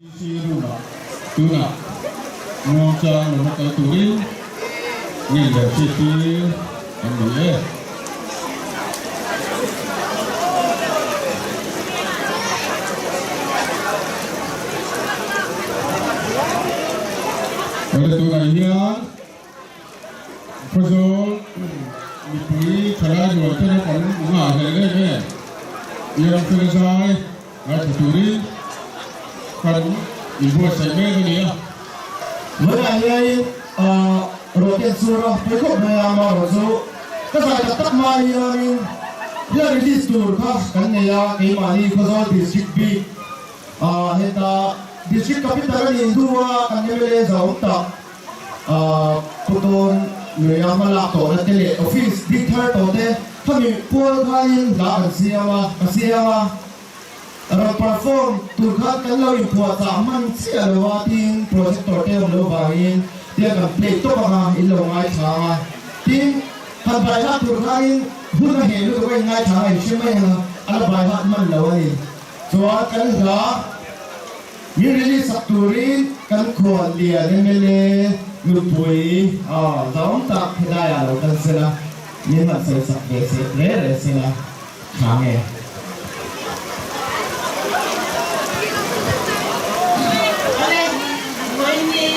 PC room-ah tunah muangchang lo va kal turin ngei leh hriattir an ni e. Awle tunah hian Khawzawl mipui thalai rual te naupang nghah hlelh em em Iang Fela zai ngaithla turin kan inbuatsaih mek a ni a. Vawiinah hianin Rawhten Sura pawi khawp mai a, amaherawh chu ka zai tak tak hma hianin hla release tur kha kan nei a, keimahni Khawzawl District bik heta District Capital a nih hnua kan mla zauhawm tak Puton luia hma lak tawhna te leh office bik thar tawh te khami pual khanin hla kan siam a, ka siam a. Rawn perform tur khan kan lo inphuah chah hman chiah lo a tin projector te awm lo vangin tia kan play tawp ang a, in lo ngaithla ang a. Tin, han bai hat tur khanin hun a heh lutuk a in ngaithla ang a in hre mai ang a, a la bai hat hman lo a ni. Chuan kan hla. Mi release sak turin kan khuan lian mla nupui zawng tak helaiah lo kal sela, min han sawi sak ve se re re sela tha nge. Awle, vawiini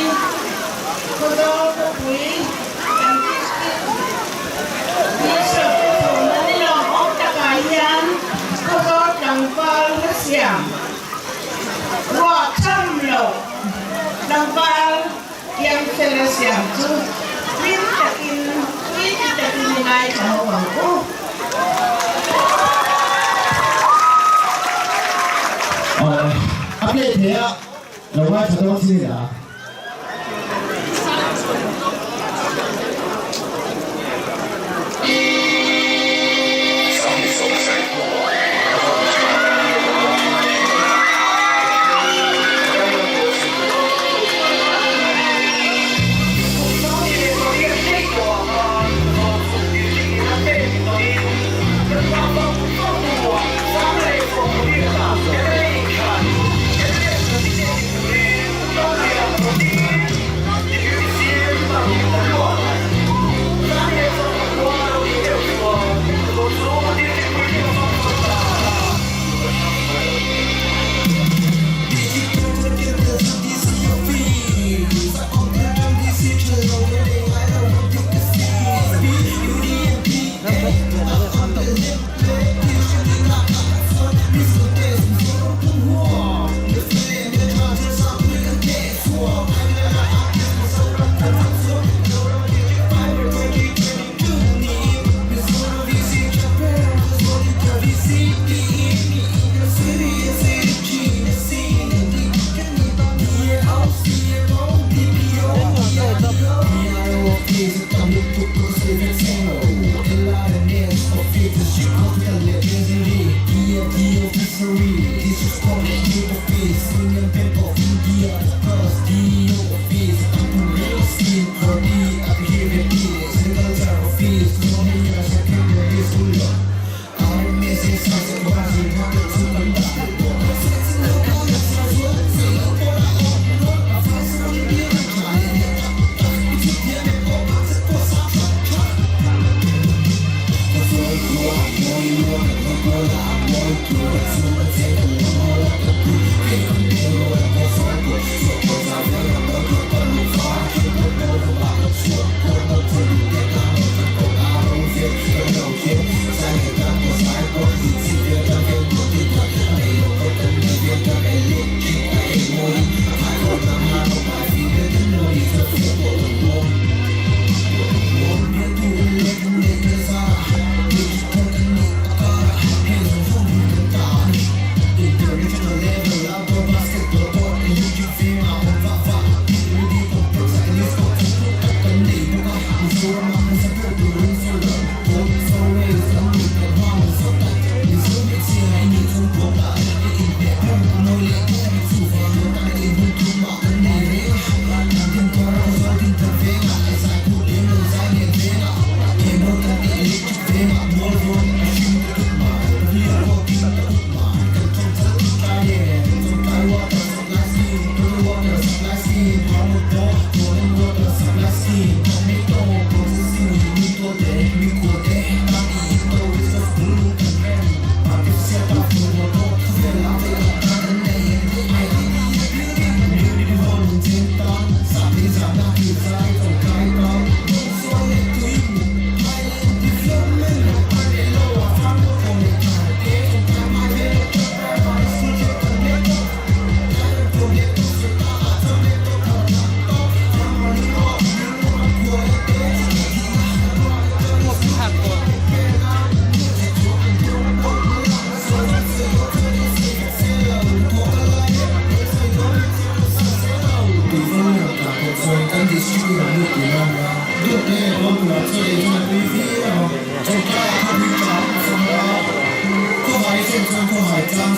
Khawzawl khawpui kan district bishop thawhna ni lawmawm takah hian Khawzawl tlangval hla siam Ruah cham lo tlangval kiang fel a siam chu hlim takin tui ti takin i ngaithla ho ang u. Aw a play thei a lo ngaithla dawn chi ni a.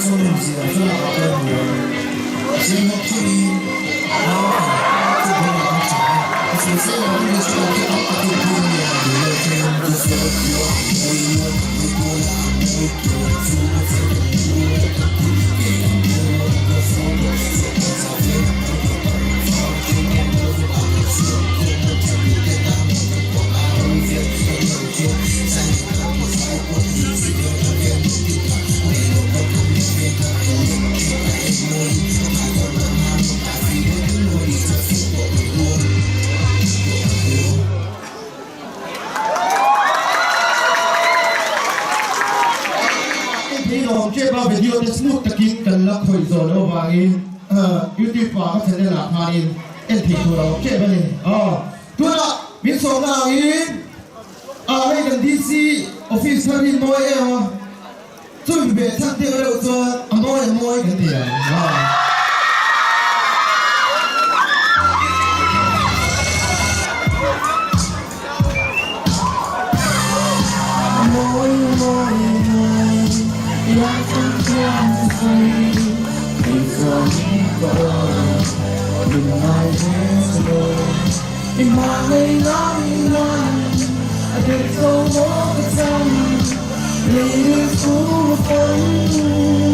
chungnunzia thlalakah pawh hmu a ni. Zirlawk thlengin Naupan football ah kan chak a, a sawisel lo English pawh khi tam takin thu a ni a. Hei lawm tep a video te smooth takin kan la khawih zawh loh avangin youtube ah ka channel ah khanin en theih tur a awm tep a ni. Tunah min sawmna angin ah hei kan DC office thar hi mawi em a, chumi ve chhan tir reuh chuan a mawi a mawi kan ti ang. Mawi mawi mawi yang chuan sawi kei chuan ka aw min ngai ve lo. I hma ngei ngai ngai a der tho maw ka chang lei ril fu pawn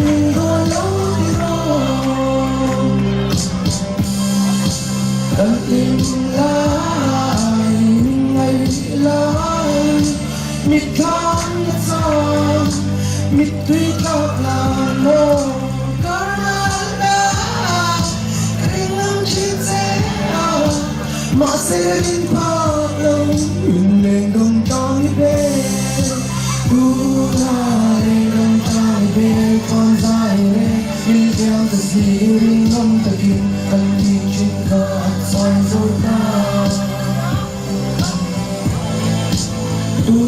min dawn lo ti rawh. Kan hlim lai min ngaih lai mitthlam na chang mittui tlak lan maw karnal na ka ring ang thin che a mahse rin phak lo min leng dawng tang i bel tuna leng dawng tang i bel chuan zai reng min fiam ta si ring ngam takin kan tih thin kha a chuan zo ta. Tu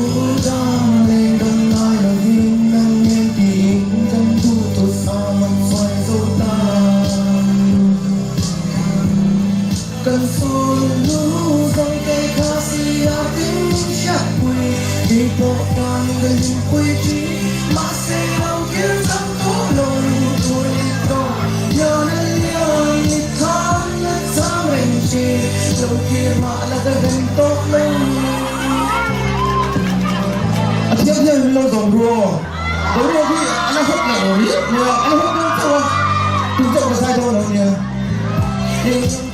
dang leng dang ngai lovin nang nen tiin kan duh tawh sam an chuai zo ta. Kan sawi hnu zawng te kha si a tin hriatpui kei pawh tan ka hlimpui thin mahse lo kir chang tawh lo tur ni tawh lian a lian ni khan a chang reng thin lo kir mah la ka rem tawh lo. A thiam hian min lo zawm ru aw. Boruak hi a la hawt lo ri nia, a la hawt dawn chauh a, tun chauh ka zai dawn lo nia. Lei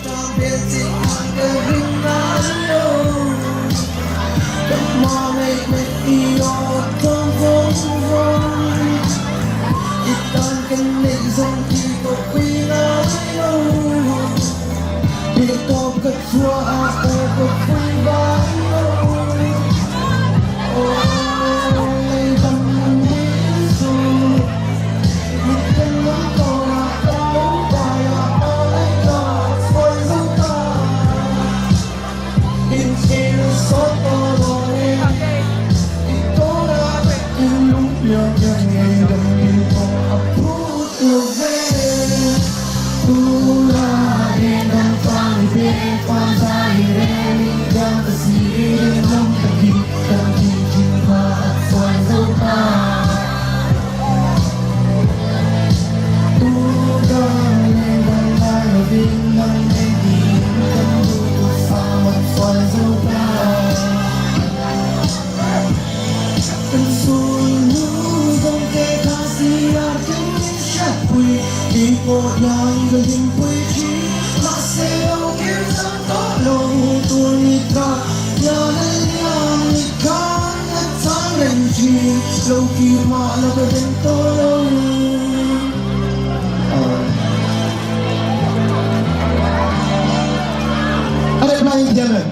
A rep lai in thiam em?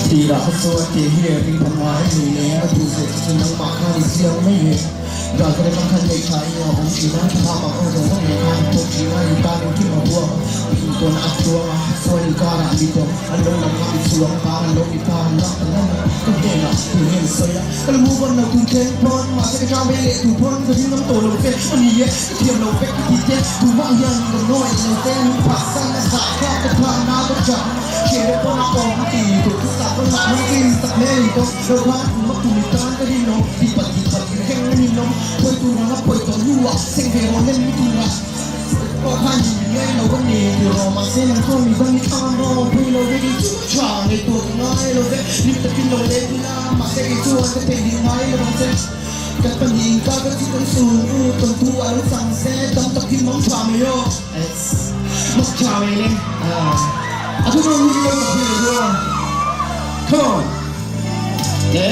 Tirah kha chuan kei hi ring panga em ni le a duh ve chu nangmah khan i chiang mai e. Ral ka rem ang khan lei tha in a awm thin a, thla bang aw zawng zawng nen khan an pawm thin a, in tan engkim a buang a, mi intawn a tluang a, chuan inkarah mi dawng an lo lang a, mi chuang bang an lo ni ta, an lak ta nang a, ka hnenah tu nge ni sawi a, ka la move on lo tun thleng pawn, mahse ka chang ve leh tu pawn ka ring ngam tawh lo che, a ni e, ka thiam lo vek ka ti te, tumah hian ka nawi lo te, min phahsan a zah thlak ka tha na ka chak na, hriat pawn a awm ti tur chu tak ka ngah hman ka insak hle a ni tawh, lo khan tum a tum i tan ka rinawm, ti pat ti pat i thleng a ninawm, khawi tur anga pawi tawh hnuah seng ve rawh lem turah pawh khan min ngai lo a ni ti rawh mahse nang chuan mi dang i thlang rawh pui lo ve kei chu tha ngaihtuah ka ngai lo ve lim takin lo leng ila mahse kei chuan ka theih ding ngai lo ang che kan pahnih inkar ka chu kan sun u tawn thu a lo chang se tam takin mang tha mai aw mang tha mai le a thu zawng hi lo ka pui lo chuan come on le.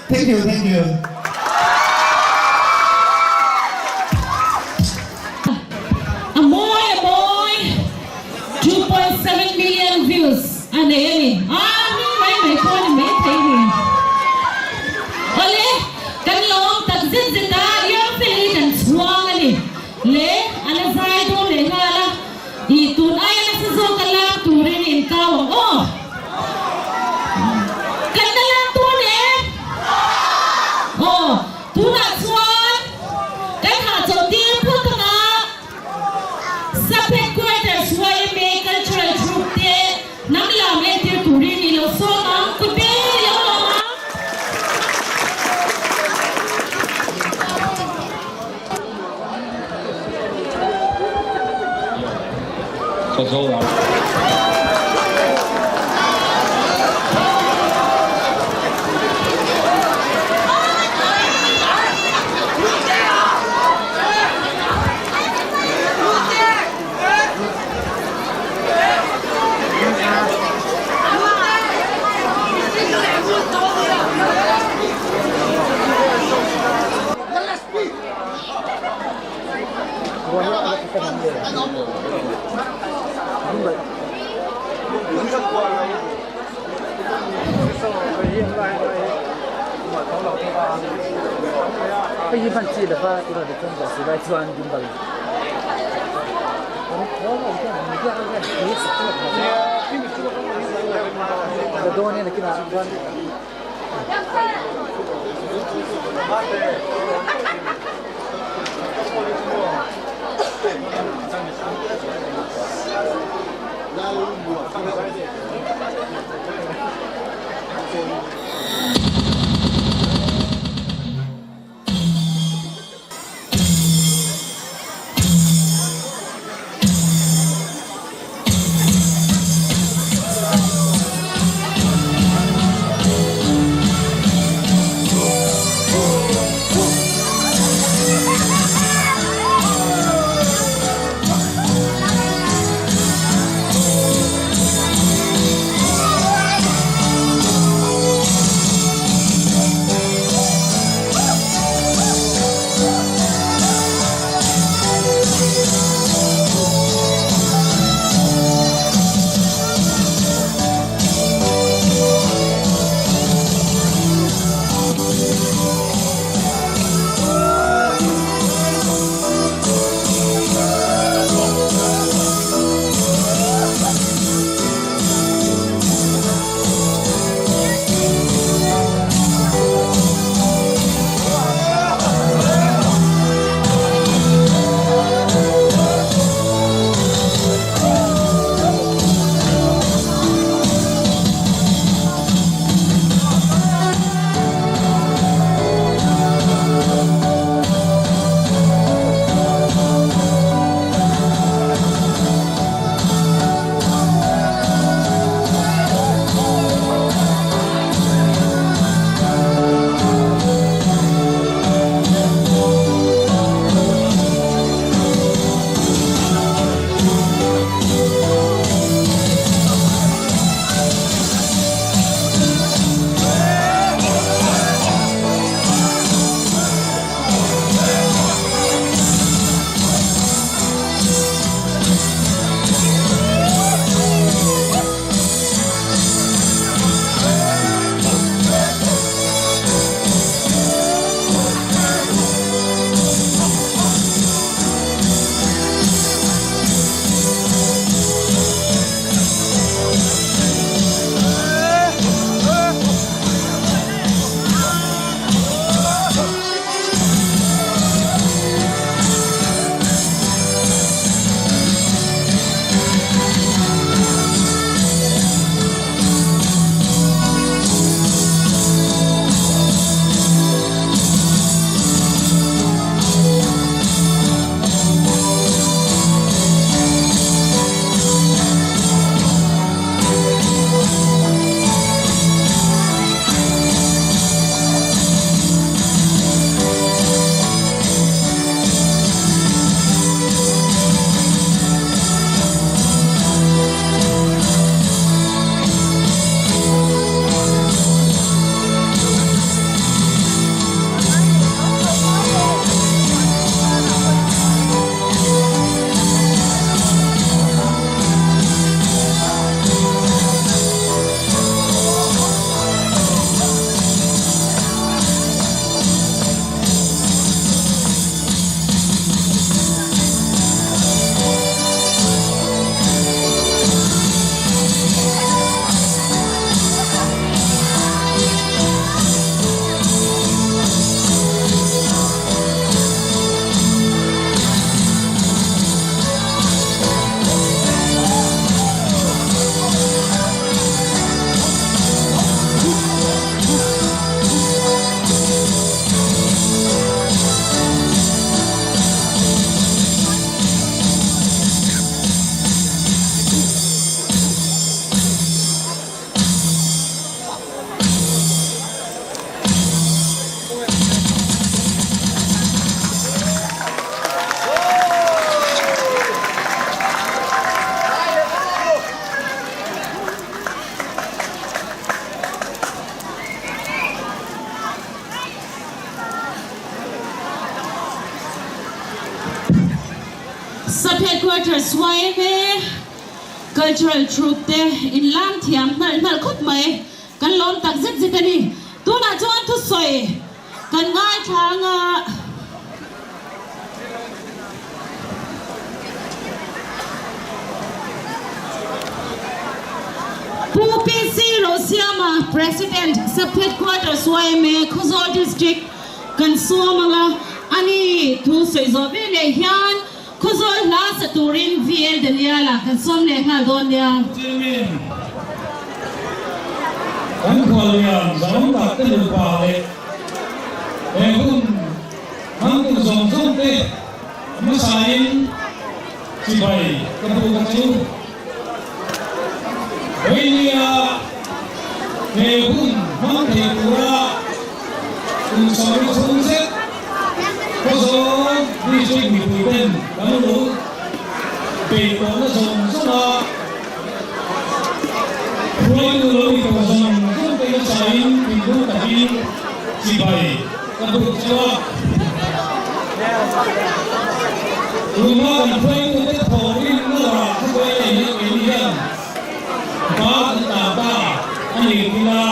Thank you, thank you. A mawi a mawi 2.7 million views a nei a ni. Aa hming mai mai pawh a ni mai thei ni. Awle, kan lawm tak zet zet a, Earphone hi kan chhuang a ni. Le, a la zai dawn leh nghal a, ih tun aia nasa zawk a lak turin inkau ang aw. Kan la lak dawn em? Aw, tunah chuan kan hahchawlh tir phawt ang a, Sub Headquarters YMA Cultural Troupe te hnam lam entir turin i lo sawm ang, kut beng i lo lawm ang. Headquarters yma Cultural Troupe te in lam thiam hnalh hnalh khawp mai. Kan lawm tak zet zet a ni. Tunah chuan thusawi kan ngaithla anga. Pu PC Rosiama, President, Sub-Headquarters yma, Khawzawl District kan sawm anga, ani thu sawi zawh veleh hian Khawzawl hla sa turin VL Daniel-a kan sawm leh nghal dawn nia. Chairman, kan khuallian zawng tak te nupa leh he hun hmangtu zawng zawng te hmasain chibai ka buk a chu. Veinia he hun hmang thei tura kum sawmi chhung zet Khawzawl District mipui ten kan lo beih tawhna zawng zawng a, hruaitu lo ni tawh zawng zawng te hmasain thinlung takin chibai ka buk cheu a. Tuna kan hruaitute thawhrimna rah thubuai nei hian keini hian ba kan tlan ta a ni tila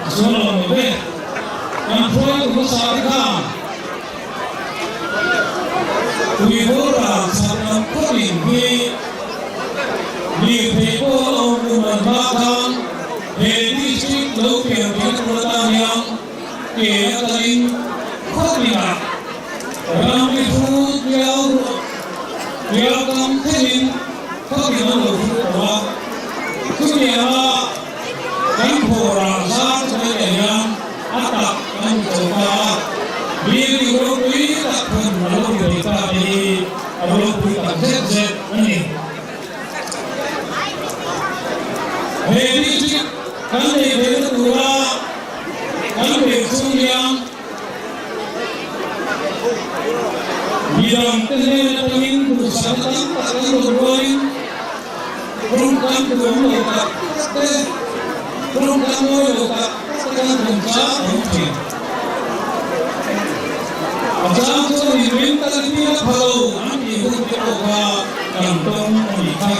a sual lo lo ve. Kan hruaitu hmasa te khan Tuihawra chhak lam khawtin hi lirthei pawh a awm kum an hma khan he district lo pian theihna tur atan hian Ke a kalin khawtinah ramri thu tiau tiau kam thlengin khawtin an lo hrut tawh a. Chutianga kan phawrah zar chawei leh hian a tak kan hmu chho ta a, building ropui tak phun a lo ni thei ta te hi a ropui tak zet zet a ni. He district kan nei theihna tura Kan beih chung hian midangte hnen atangin duhsakna tam tak kan rawn rualin tawngkam duhawm lo tak tak te, tawngkam mawi lo tak tak te kan rawn chang awm thin. A chang chuan in mentality a pha lo an tih hun te pawh kha kan tawng a nih kha.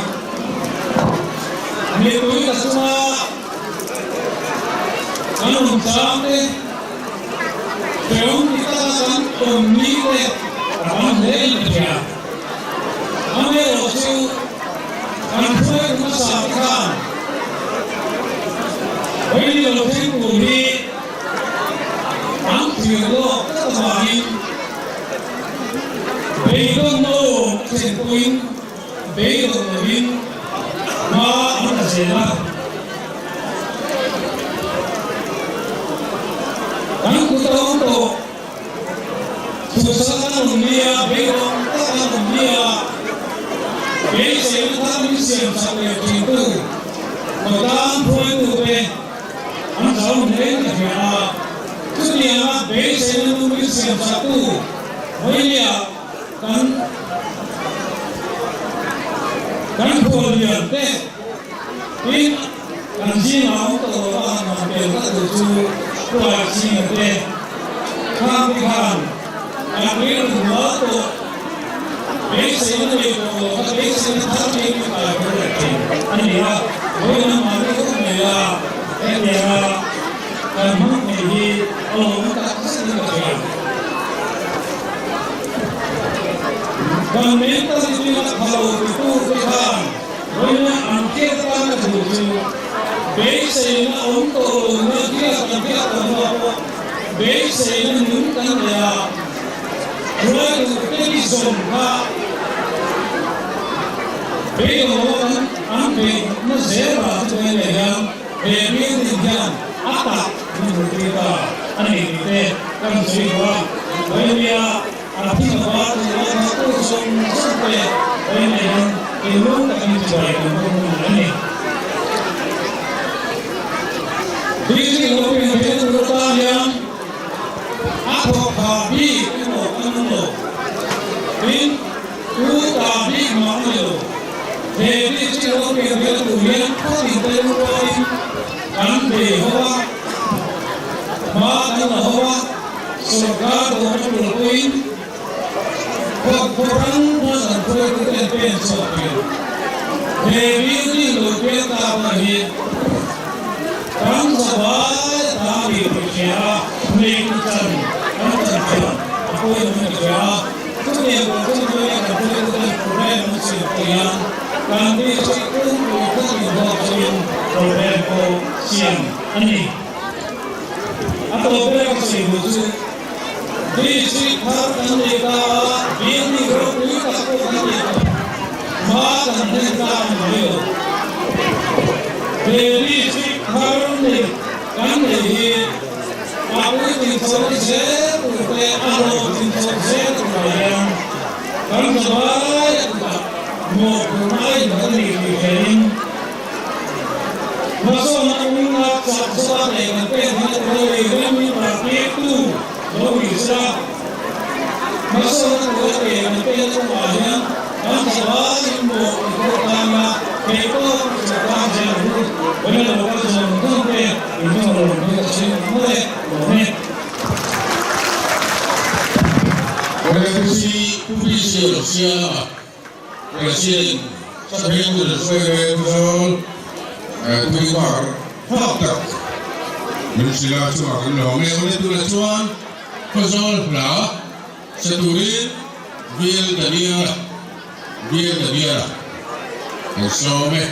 Mipui ka chunga Kan awm chang te, hrehawm ti taka kan awm ni te a tam hle in ka hria. Amaherawh chu kan hruaitu hmasa te khan Vaini lo thleng tur hi an thlir lawk tlat avangin beidawn awm a thlen pawhin Beidawng lovin hma an la zel a. Kan kut a awm tawh. Chhuhsak an awm nia, beidawng tak an awm nia, beiseina thar min siam chak leh thintu khawtlang hruaitute an zau hle in ka hria a. Chutianga beiseina nung min siam chaktu Vawinia Kan kan khuallian te tin kan zingah awm tawh lo a han han tel tlat tur chu Puai Chinga te khang te khan kan rilru hmual tawh beiseina nei tawh lo kha beiseina thar nei mi kai phur leh thin a ni a, vawiin mahni khawp mai a hetianga kan hmang thei hi a lawmawm tak zet in ka hria. Kan mentality a tha lo titu te khan vawiina an hriat atan ka duh chu beiseina awm tawh lo na biak kan biak tawh hnuah pawh beiseina nung kan nei a, hruaitu te hi zawm kha beidawng kan an beihna zel vang chu tunge leh hian he building hian a tak min hmuh tir ta a ni tih te kan sawi duh a, Vawinia a thing a var tur a thawktu zawng zawng te Vawinia hian thinlung takin chibai kan bawk a ni. Building lo pian theihna tur atan hian a thawk tha bik emaw kan awm lo, tin tu ta bik mah a ni lo. He building lo pian theihna tur hian khatin te lungrualin kan bei ho a, hma kan la ho a, sorkar dawhna tur pawhin. Khaw hrang hrang kan hruaituten pen chhuak thin. He building lo piang ta pawh hi kan zavai a ta a ni tih hria a, hmeichhe chan kan chan thiam a pawimawh a ti hria a. Chutiang tur chu hnuaia kan hruaituten program an siam pawh hian kan district pumpui khaw inhawk chungin program pawh siam a ni. A tawp ber ka sawi duh chu District thar kan nei ta a, building ropui tak pawh kan nei tawh. Hma kan hlen ta a ni mai lo. He district thar nei kan nei hi a puitling chho ni zel tur te, a hlawhtling chho zel turah hian kan zavai a kutah mawhphurhna a innghat a ni tih hrein, Hmasawnna kawngin a chak zawk a leh kan pek hna te pawh lei rem in partir tu lo ni sela. Hmasawnna tura ke kan pek kawngah hian kan thavaiin mawh i pawh tan a, theih tawk sawrkar zel ang u. Vawina lo kal zawng zawng te in chawng lo ang chu ka sawi ang maw le, lawm e. Vawina Pu Bishop Sialama President Sapheng Ru Hruai Reng Zawl Tuivar phak tak min hrilh a, chungah kan lawm e. Awle tunah chuan Khawzawl hla sa turin Bial Daniela Bial Daniela kan sawm e.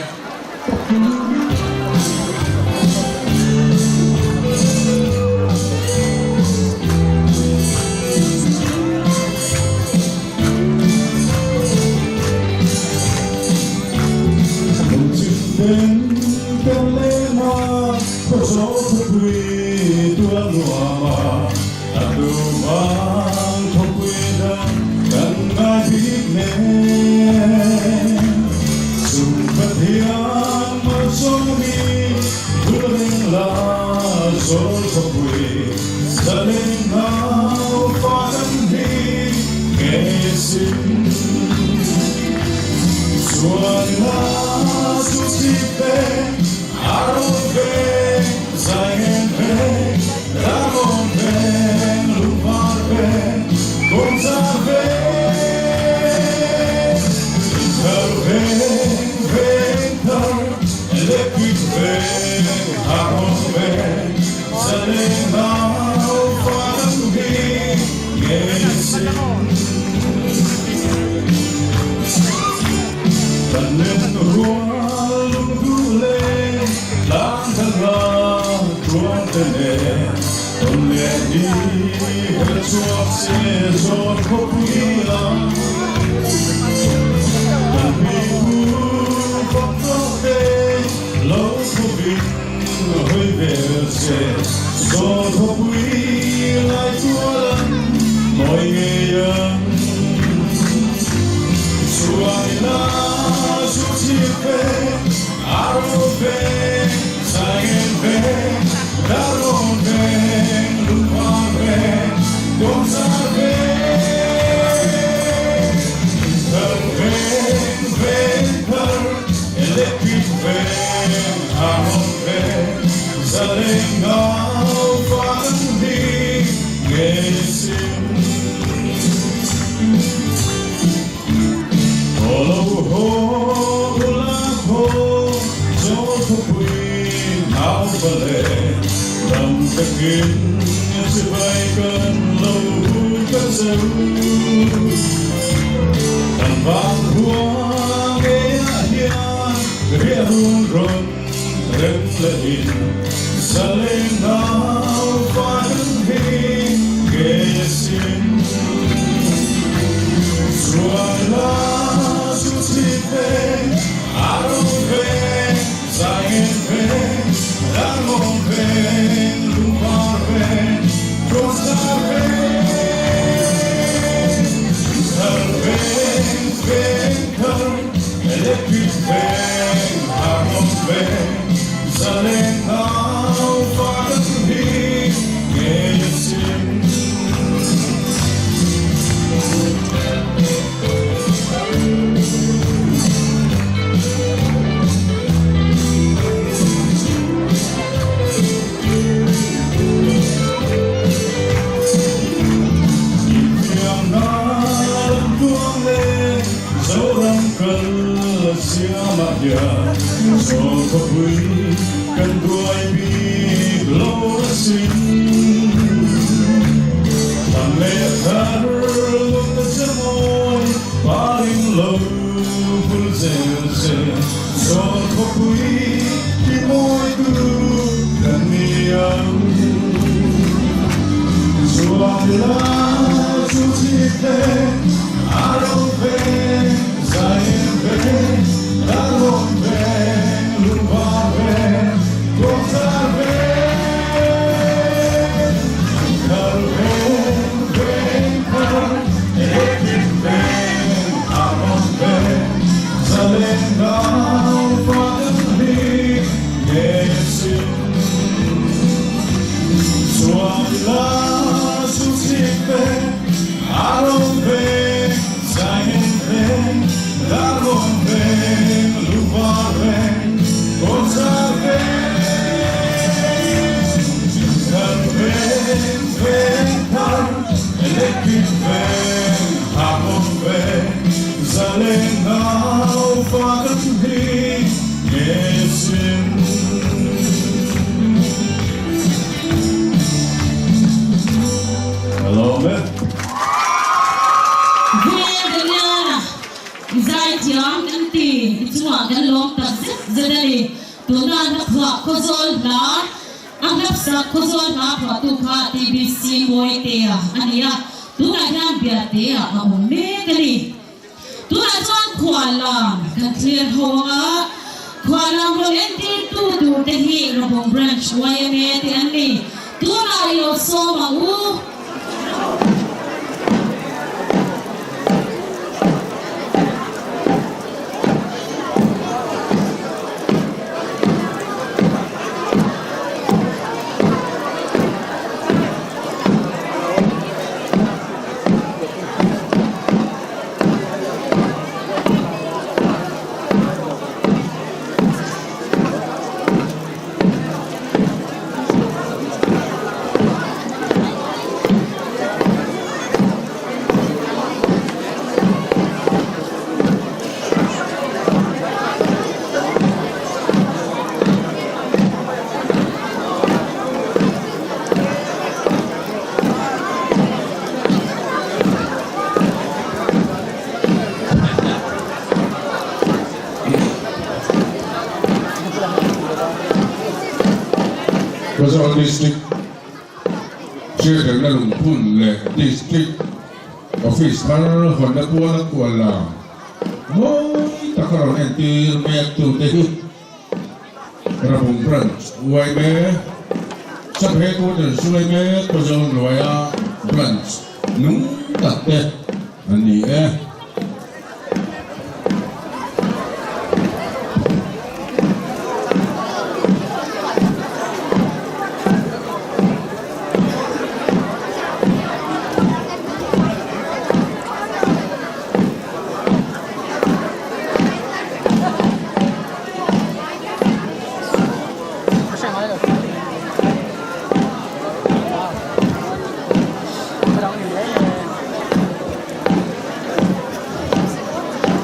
siamah hian Sawl khawpui kan buai bik lo asin. Thlan leh thar lung a che mawi parin lo vul zel se Sawl khawpui ti mawitu kan ni ang. Chuan ila chu chhip te a ro veng zai veng darlawn veng lungvar veng kawngzar veng thar veng veng thar ekin veng arawn veng zalen nau fa kan hlim nge sin. Chuan ila chu chhip te a rawn veng zai en veng darlawn veng lungvar veng kawngzar veng thar veng veng thar electric veng arawn veng zalen nau fa kan hlim nge sin. Hello me. Vengdaliana i zaithiam kan ti i chungah kan lawm tak zet zet a ni. Tuna hla phuah Khawzawl hla a hlapsak Khawzawl hla phuahtu kha TBC Mawitea a ni a, tunah hian Biatea a awm mek a ni. Tunah chuan khualam kan thlir ho ang a, khualam rawn entirtu turte hi Rabawng Branch yma te an ni. Tunah i lo sawm ang u. Khawzawl District Hriatrenna lungphun leh District Office thar hawnna puala kual lam mawi taka rawn entir mektute hi Rabung Branch yma Sub-Headquarters yma Khawzawl hnuaia Branch nung tak te an ni e.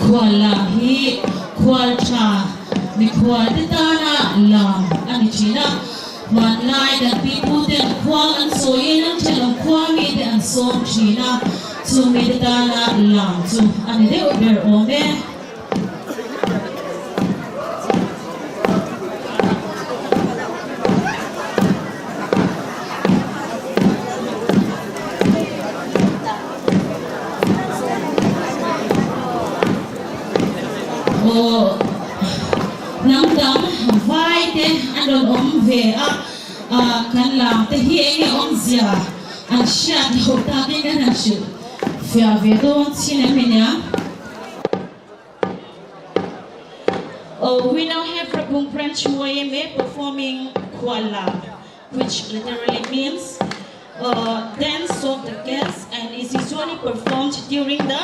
Khual lam hi khual tha mikhual te tana lam a ni thin a, hmanlai kan pipu ten khuang an sawiin an thenawm khua mite an sawm thin a, chu mite tana lam chu a ni deuh ber awm e. Aw hnam dang vai te an rawn awm ve a, kan lam te hi eng nge awmzia an hriat loh takin kan han hrilh fiah ve dawn chin em nia. Oh, we now have Rabung Branch YMA performing Kuala, which literally means uh, dance of the guests and is usually performed during the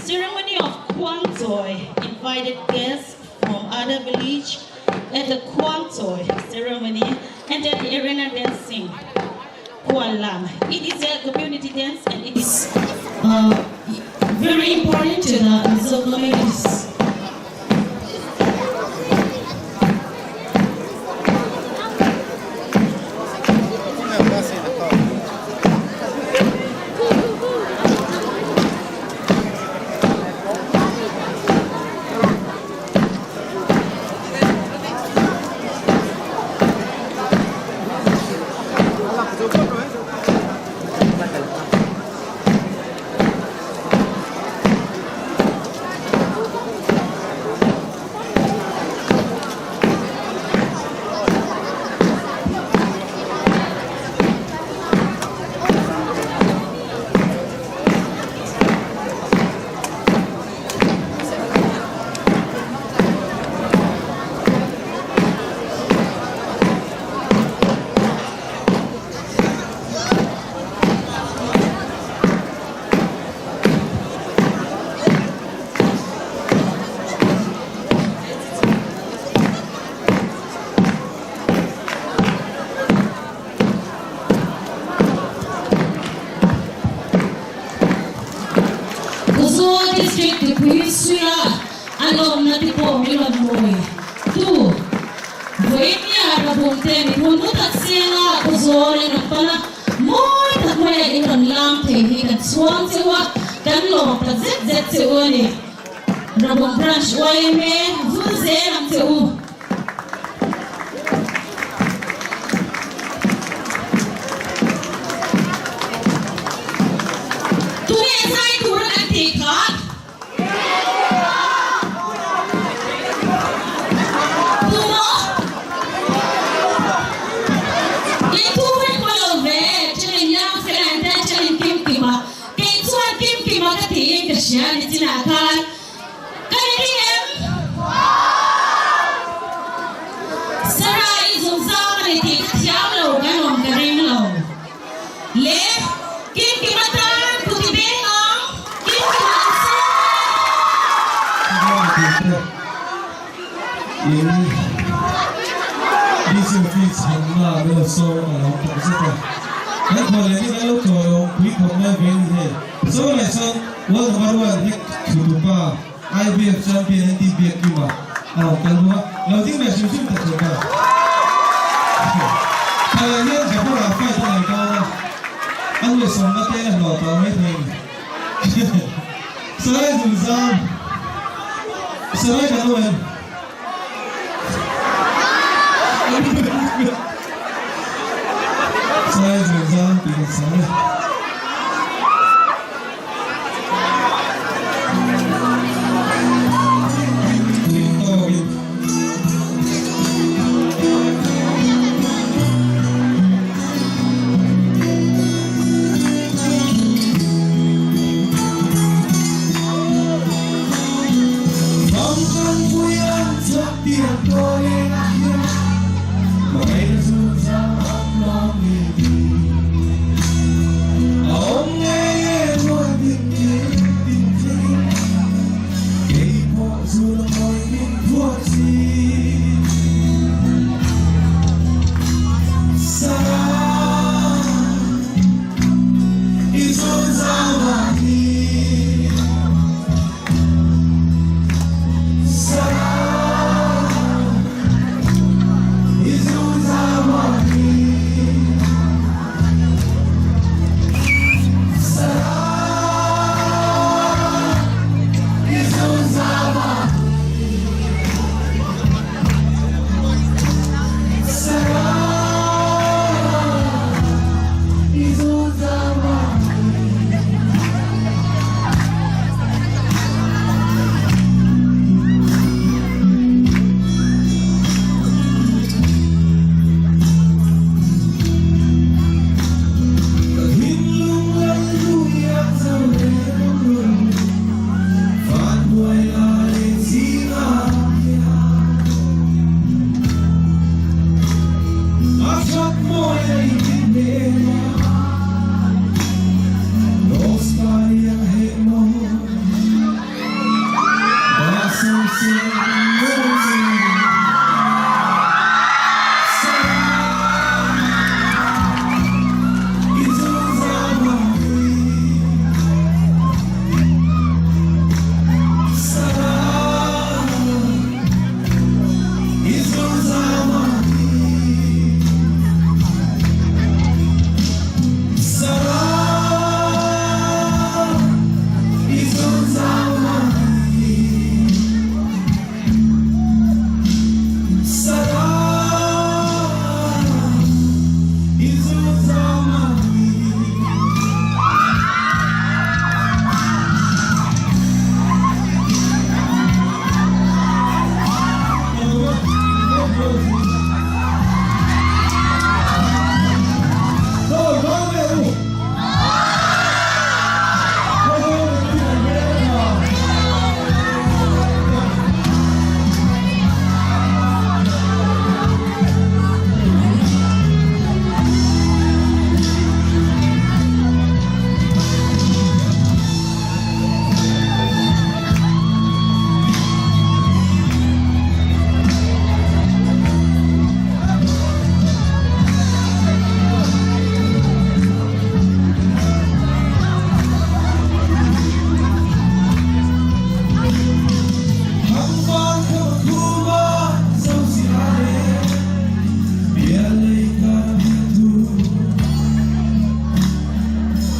ceremony of Kwanzoi. Invited guests from other village at the Kwanzoi ceremony and at the arena dancing. Kuala. It is a community dance and it is uh, very important to the Mizo communities. suih a, a lawmna te pawh min rawn mawi tu. Vawinia Rabung te mi hun hlu tak senga Khawzawl in rawn pan a, mawi tak maia in rawn lam thei hi kan chhuang che u a, kan lawm tak zet zet che u a ni. Rabung Branch yma vul zel ang che u. Tunge zai tur a kan tih kha? Tumaw? In thu vek maw lo ve, Chilin Young Fela an tia Chilin Kim Kima. Kei chuan Kim Kima ka tiin ka hria ni chinah khan. Ka ni ding em? Sarah i zungzam a ni tih ka thiam lo kan awm ka ring lo. Le Kim Kima tan kut i beng ang, Kim Kima an sawm a. In DC office hanna an lo sawm a lo tak zet a. Kan khaw leh in an lo chawi awm pui khawp mai ve ni hei. Saw leh sawn World Number One hek thutupa IBF Champion an tih biak kim a a rawn kal bawk a, lo ding ve hrim hrim ta thin a. Thalai hian Japan ah fight a nei dawn a, a nuaihsawmna te a hlawh tawh mai thei a ni. Sarai zungzam, Sarai kan awm em? Sarai zungzam tih kan sawi a.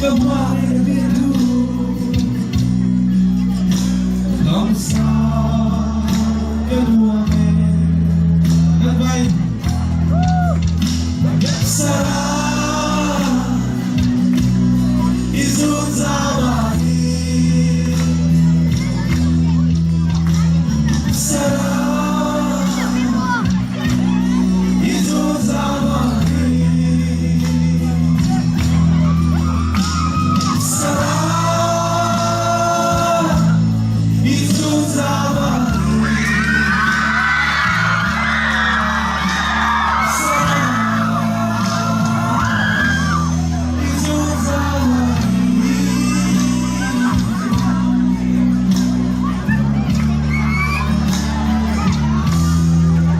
Ka hmai a biak thu Lamsa ka nuam e Kan vai Sara I zun zau ah hi Sara I zun zau ah hi Sara I zun zau ah hi Sara I zun zau ah hi.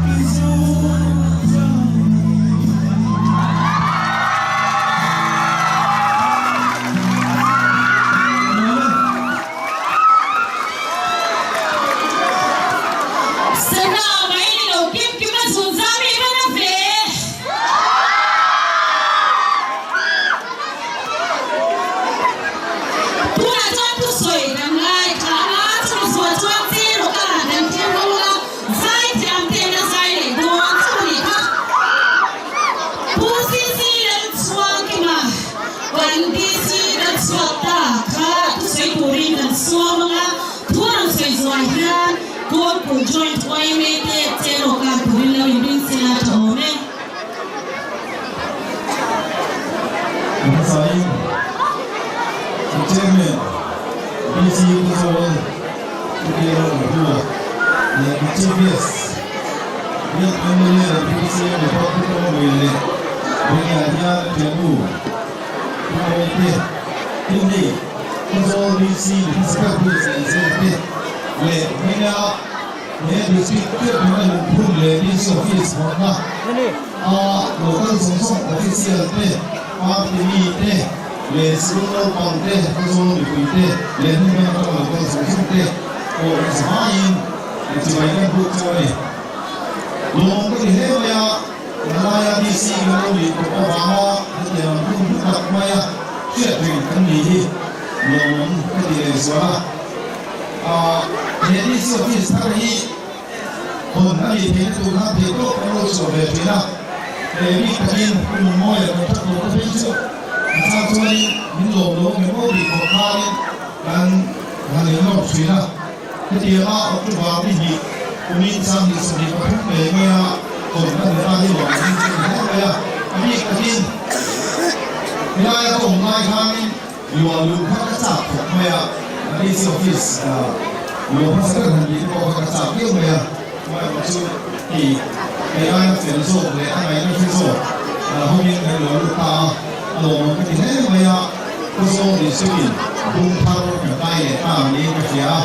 I zun zau ah hi. Sara mai ni lo kim kim a zun zam hi va na ve. Tunah chuan thusawi kan ngaithla a, chumi zual chuan che rawh a kan thlir ho a, zai thiam ten a zai leh dawn chu nih kha. Pu CC Lalchhuangkima kan DC kan chhuak ta kha thusawi turin kan suam ang a, thu rawn sawi zuai hian Kawlpui Joint yma te che rawh kar turin lo inring sela tha awm e. Hmasain Chairman BC Khawzawl Pu Bialo Hlua leh Chief Guest Biak mla leh Pu CM leh Pu Tawngmei leh Bengah hian Thiannu Pu Mawite tin hei Khawzawl BC Municipal Police leh Zir te leh Hmingah he District Chairman a lungphun leh DC Office hawnna a local zawng zawng official te, party mi te leh sikul naupang te, Khawzawl mipui te leh hmun dang atanga local zawng zawng te pawh inzahaiin chibai kan buk chu a ni. Lawm ka ti hle mai a, Himalaia DC kan lo nih tawh avanga hetiang ang hun hlu tak maia hriat reng kan ni hi lawmawm ka ti leh zual a. Ahh he DC office thar hi hawn a nih theihna tur khan thei tawk kan lo chhuah ve thin a, he bik takin Pu Mawia kan that tawh te phei chu a chang chuanin min lawm lo nge maw tih khawp khanin kan han inlawk thin a. Hetianga October ni hnih kumin 2023 ngei maia hawn a ni ta hi lawm an inchei hle mai a, a bik takin helaia ka awm lai khanin luah luh kha ka chak khawp mai a, DC office luah hmasa ber han tih te pawh kha ka chak viau mai a, amaherawh chu hei hei aia fel zawk leh a ngaihna hre zawk hawngin kan luah lut ta a, a lawmawm ka ti hle mai a. Khawzawl District-in bung thar kan kai leh ta niin ka hria a,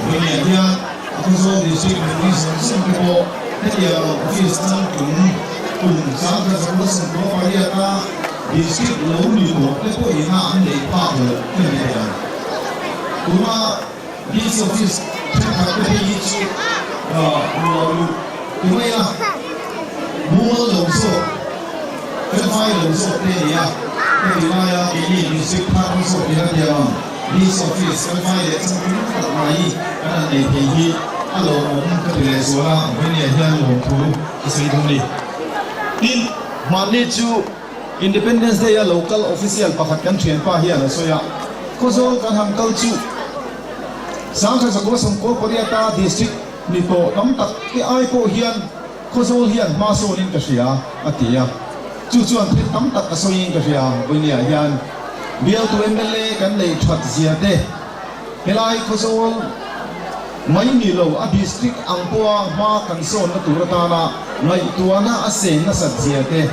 vawiin hian a Khawzawl District mipui zawng zawng te pawh hetiang ang office changtlung kum 1998-a District lo ni tawh te pawhin a an neih phak loh ka ni thei ang. Tuna DC office thenkhat te phei hi chu luah luh ti mai a, mumal lo zawk, felfai lo zawk te a ni a, heti laia keini district thar zawk ila tiang ang DC office felfai leh changtlung tak mai kan han nei thei hi a lawmawm ka ti leh zual a, vawinia hian lawmthu ka sawi dawn a ni. Tin, hmanni chu. Independence Day a local official pakhat kan thianpa hian a sawi a, Khawzawl kan han kal chu 1998 district ni tawh tam tak te ai pawh hian Khawzawl hian hma sawnin ka hria a ti a, chu chuan thil tam tak a sawiin ka hria. Vawinia hian bialtu mla kan neih that zia te helai Khawzawl mai ni lo a district ang pawha hma kan sawnna tur atana ngaihtuahna a seng nasat zia te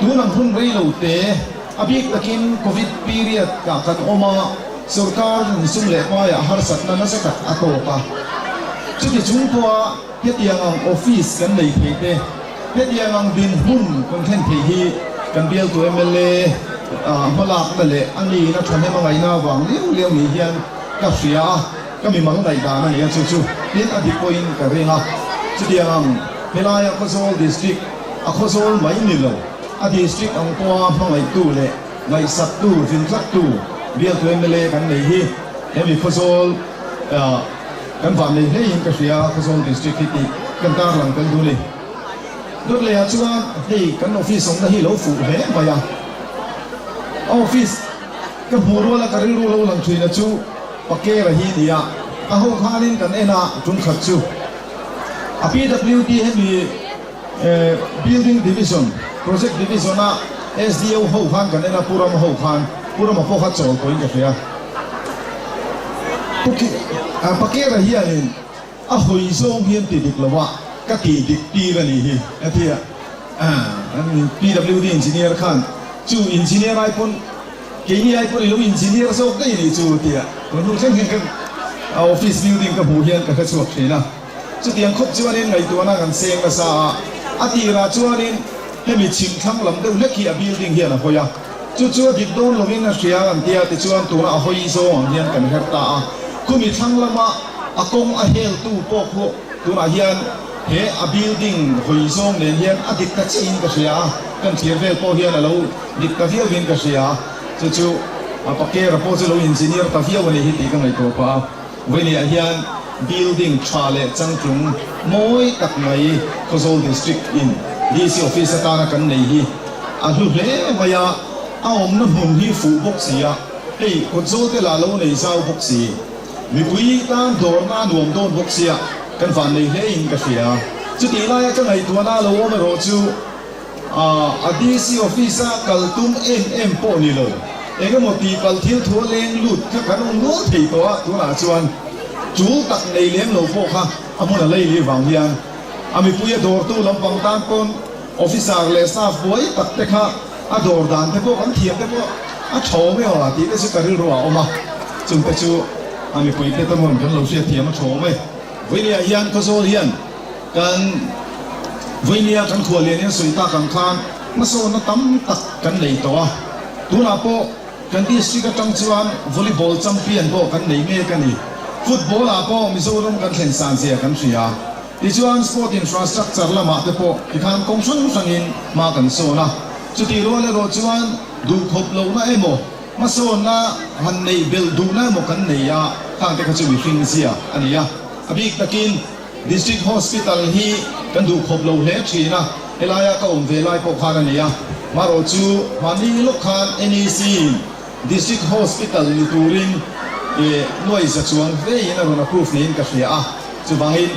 Tun ang hun rei lo te, a bik takin Covid period ah kan awm a, sorkar sum leh paiah harsatna nasa tak a tawk a. Chuti chung pawha hetiang ang office kan nei thei te, hetiang ang dinhmun kan thlen thei hi kan bialtu mla hmalakna leh a nihna thahnem a ngaihna avang liau liau ni hian ka hria a, ka mimal ngaihdan a ni a, chu chu tin a dik pawhin ka ring a. Chutiang ang helaia Khawzawl District, A Khawzawl mai ni lo, a district ang pawha hmangaihtu leh Ngaihsaktu, zinthlaktu bialtu mla kan nei hi hemi Khawzawl kan van nei hleiin ka hria, Khawzawl District hi tih kan tarlang tel duh a ni. Dawt lehah chuan hei kan office awmna hi lo fuh hle mai a, a office ka hmuh ruala ka rilru lo lang thin a chu Pakera hi ni a, a ho khanin kan en a tum khat chu a PWD hemi Building Division, Project Division a SDO ho khan kan en a, Pu Rama ho khan, Pu Rama pawh kha chawl pawhin ka hria. Pu Pakera hianin a hawi zawng hian ti dik lo a, ka tih dik tir a nih hi a ti a. PWD Engineer khan chu Engineer ai pawn keini ai pawn i lo Engineer zawk daih a nih chu a ti a. Tun hnu thleng hian ka office building ka hmuh hian ka hrechhuak thin a. Chutiang khawp chuanin ngaihtuahna kan seng nasa a, a tirah chuanin hemi chhim thlang lam deuh hlek hi a building hian a hawi a, chu chu a dik dawn lovin a hria kan tia tichuan tuna a hawi zawng ang hian kan her ta a, khumi thlang lama a kawng a heltu pawh khu tunah hian he a building hawi zawng nen hian a dik ta chiahin ka hria a, kan thlir vel pawh hian a lo dik ta viauin ka hria, chu chu a pakera pawh chu lo engineer ta viau a nih hi tih ka ngaihtuah pah a. Vawinia hian building tha leh changtlung mawi tak mai Khawzawl District in DC Office atana kan nei hi a hlu hle mai a, a awmna hmun hi fuh bawk si a, hei kawtzawl te lah lo nei zau bawk si, mipui tan dawrna a nuam dawn bawk sia kan van nei hle in ka hria. Chutih laia ka ngaihtuahna lo awm erawh chu A DC office a kal tum em em pawh ni lo. Eng emaw tih palh thil thu a leng lut kha kan awm nual thei tawh a, tunah chuan tul tak nei lem lo pawh kha a hmun a lei lih vang hian a mipui a dawrtu lampang tan pawn officer leh staff buai tak te kha a dawr dan te pawh kan thiam te pawh a tha awm e aw tih te chu ka rilru ah a awm a, chung te chu a mipui te tawn kan lo hriatthiam a tha awm e. Vawinia hian Khawzawl hian Kan Vawinia kan khuallian hian sawi tak ang khan hmasawnna tam tak kan nei tawh a, tunah pawh kan district atang chuan volleyball champion pawh kan nei mek a ni. Football ah pawh Mizoram kan thlen san zia kan hria. Tichuan sport infrastructure lamah te pawh tikhan kawng hrang hrangin hma kan sawn a, chutih rual erawh chuan duhkhawp lohna emaw hmasawnna han neih belh duhna emaw kan nei a, khang te kha chu mihring zia a ni a, a bik takin District Hospital hi kan duh khawp lo hle thin a, helaia ka awm ve lai pawh khan a ni a. Marawh chu mahni lawk khan NEC in District Hospital ni turin nuai za chuang hlein a rawn approve niin ka hria a, chuvangin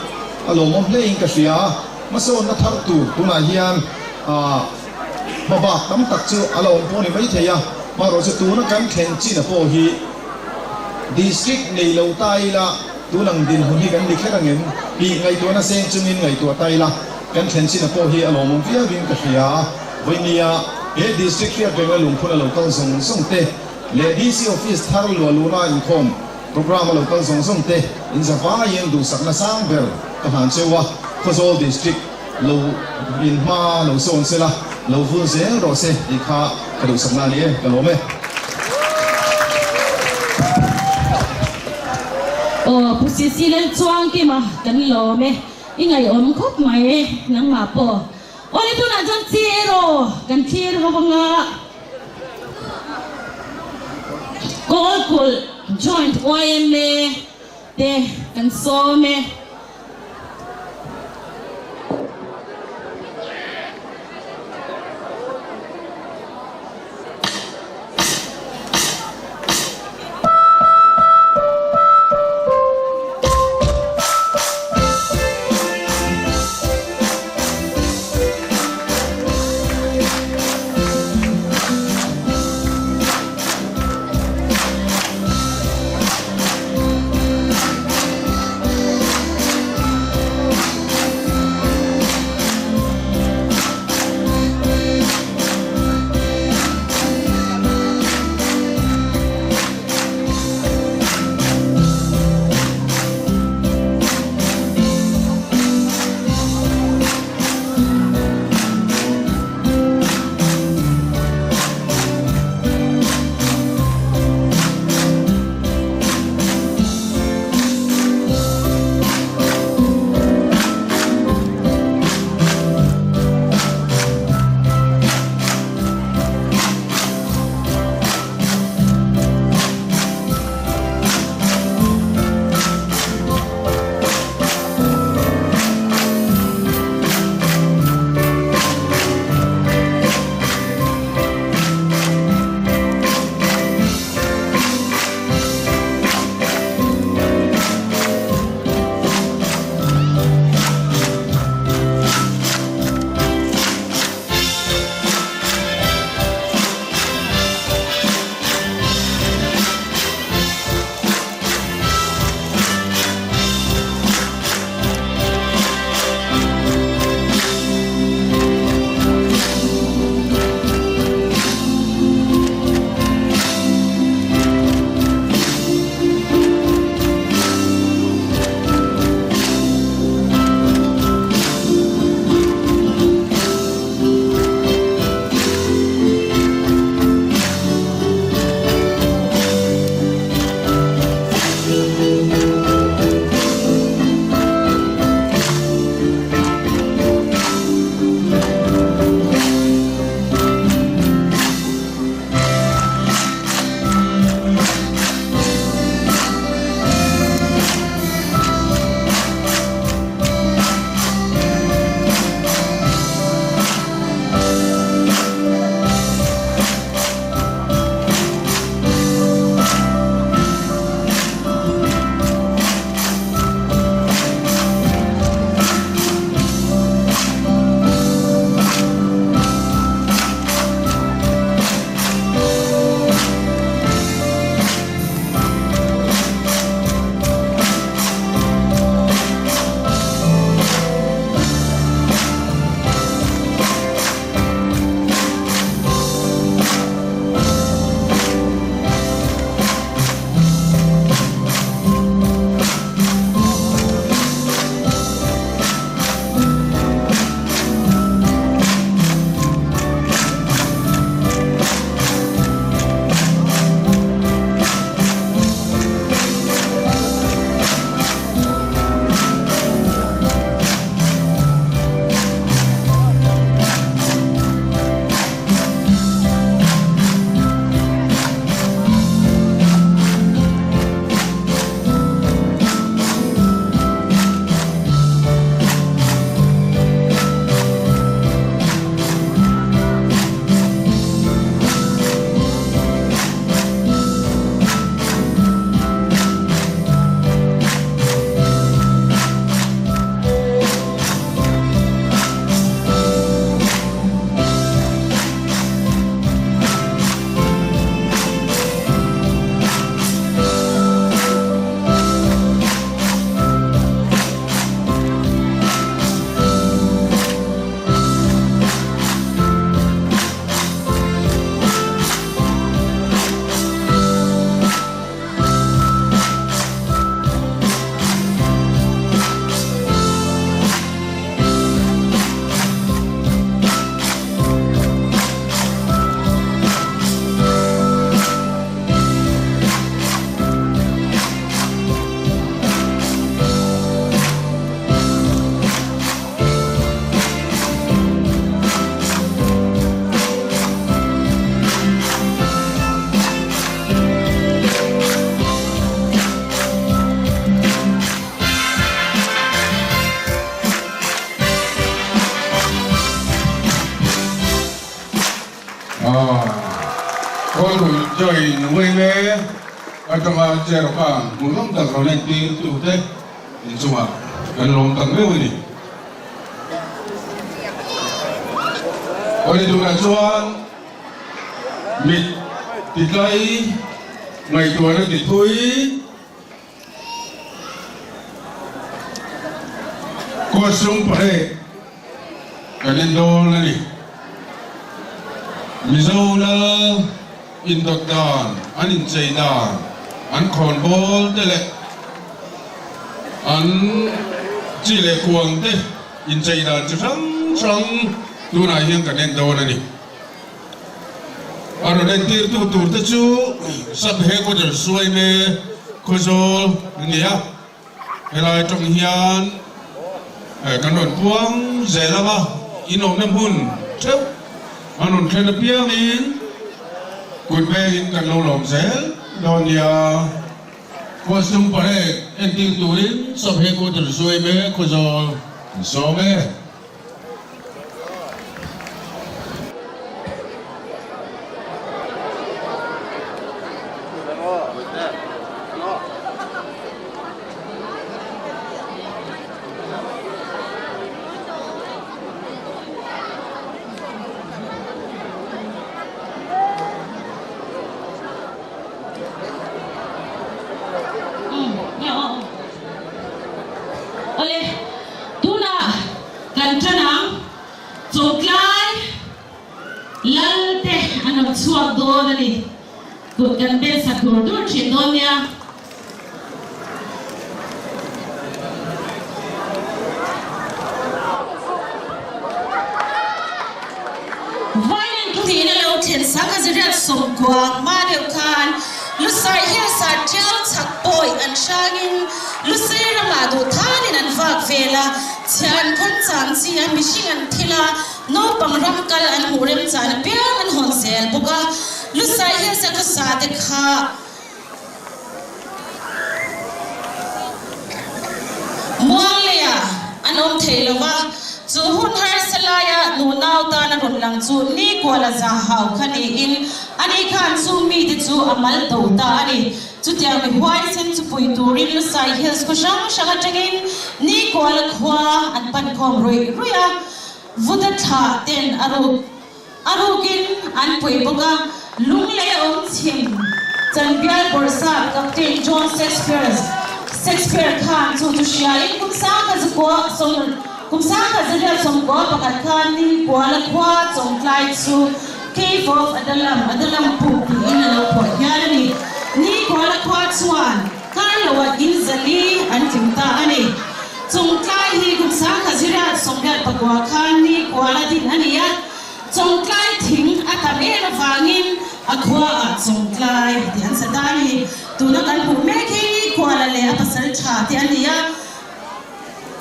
a lawmawm hlein ka hria a. Hmasawnna thar tur tunah hian hmabak tam tak chu a la awm pawh a ni maithei a, marawh chu tuna kan thlen chin a pawh hi District nei lo ta ila, Tun ang dinhmun hi kan ni kher angem? Tih ngaihtuahna seng chungin ngaihtuah ta ila, kan thlen chin a pawh hi a lawmawm viauin ka hria a. Vawinia he District hriat rengna lungphun a lo kal zawng zawng te leh DC Office thar luah luhna inkhawm programme a lo kal zawng zawng te inzavaiin duhsakna sang ber ka hlan cheu a, Khawzawl District lo in hma lo sawn sela, lo vul zel rawh se tih kha ka duhsakna a ni e, ka lawm e. Aw Pu Sisi Lalchuangkima kan lawm e, i ngaihawm khawp mai nangmah pawh. Aw ni tunah chuan chi erawh kan thlir ho anga Kawlkulh Joint yma te kan sawm e. yma atanga Cheraw-Kang hmuhnawm tak rawn entir tute inchungah kan lawm tak meuh a ni. Awle tunah chuan mit titlai ngaihtuahna tithui Costume parade kan en dawn a ni. Mizo lal indawt dan, an inchei dan, an khawnbawl te leh an chi leh kuang te inchei dan chi hrang hrang tunah hian kan en dawn a ni. A rawn entirtu tur te chu Sub Headquarters Suaime Khawzawl a ni a, helai atang hian kan rawn puang zel ang a, inawmna hmun theuh an rawn thlen apiangin kut vengin kan lo lawm zel dawn nia. Costume parade entir turin Sub Headquarters Suaime Khawzawl an sawm e. Awle, tunah Kan ṭan ang, chawngtlai lal te an rawn chhuak dawn a ni. Kut kan bel sak dur dur ṭhin dawn nia. Violin khawhnihin a lo thlen sak a ziriat sawmkuang hma deuh khan Lusai Hills ah ṭiau chhak pawi an hrangin Lusei ramah duh thanin an vak vel a. Chhia an khawn chang chi a, mihring an thil a, naupang ram kal an hmuh rem chan apiang an hawn zel bawk a. Lusai Hills a khawsa te kha muang leiah an awm thei lo va, chu hun harsa laia nu nau tan a rawn lang chu ni kuala za hau kha niin ani khan chu mite chu a mal do ta a ni. Chutiang mi huaisen chu pui turin Lusai Hills khaw hrang hrang atangin Nikuala khua an pan khawm ruih ruih a, Vuta thlah ten a ruk a rukin an pui bawk a, Lunglei a awm chhim Chanbial Bawrhsap Captain John Shakespeare Shakespeare khan chu chu hriain kum sangkhat zakua sawm kum sangkhat zariat sawmkua pakhat khan Nikuala khua Chawngtlai chu Cave of Adullam, Adullam puk tiin a lo phuah hial a ni. Nikuala khua chuan kar loah in zali an tling ta a ni. Chawngtlai hi kum 1900 19 khan Nikuala din a ni a, Chawngtlai thing a tam em avangin a khuaah Chawngtlai tih an sa ta a ni. Tuna kan hmuh mek hi Nikuala leh a pasal tha te a ni a.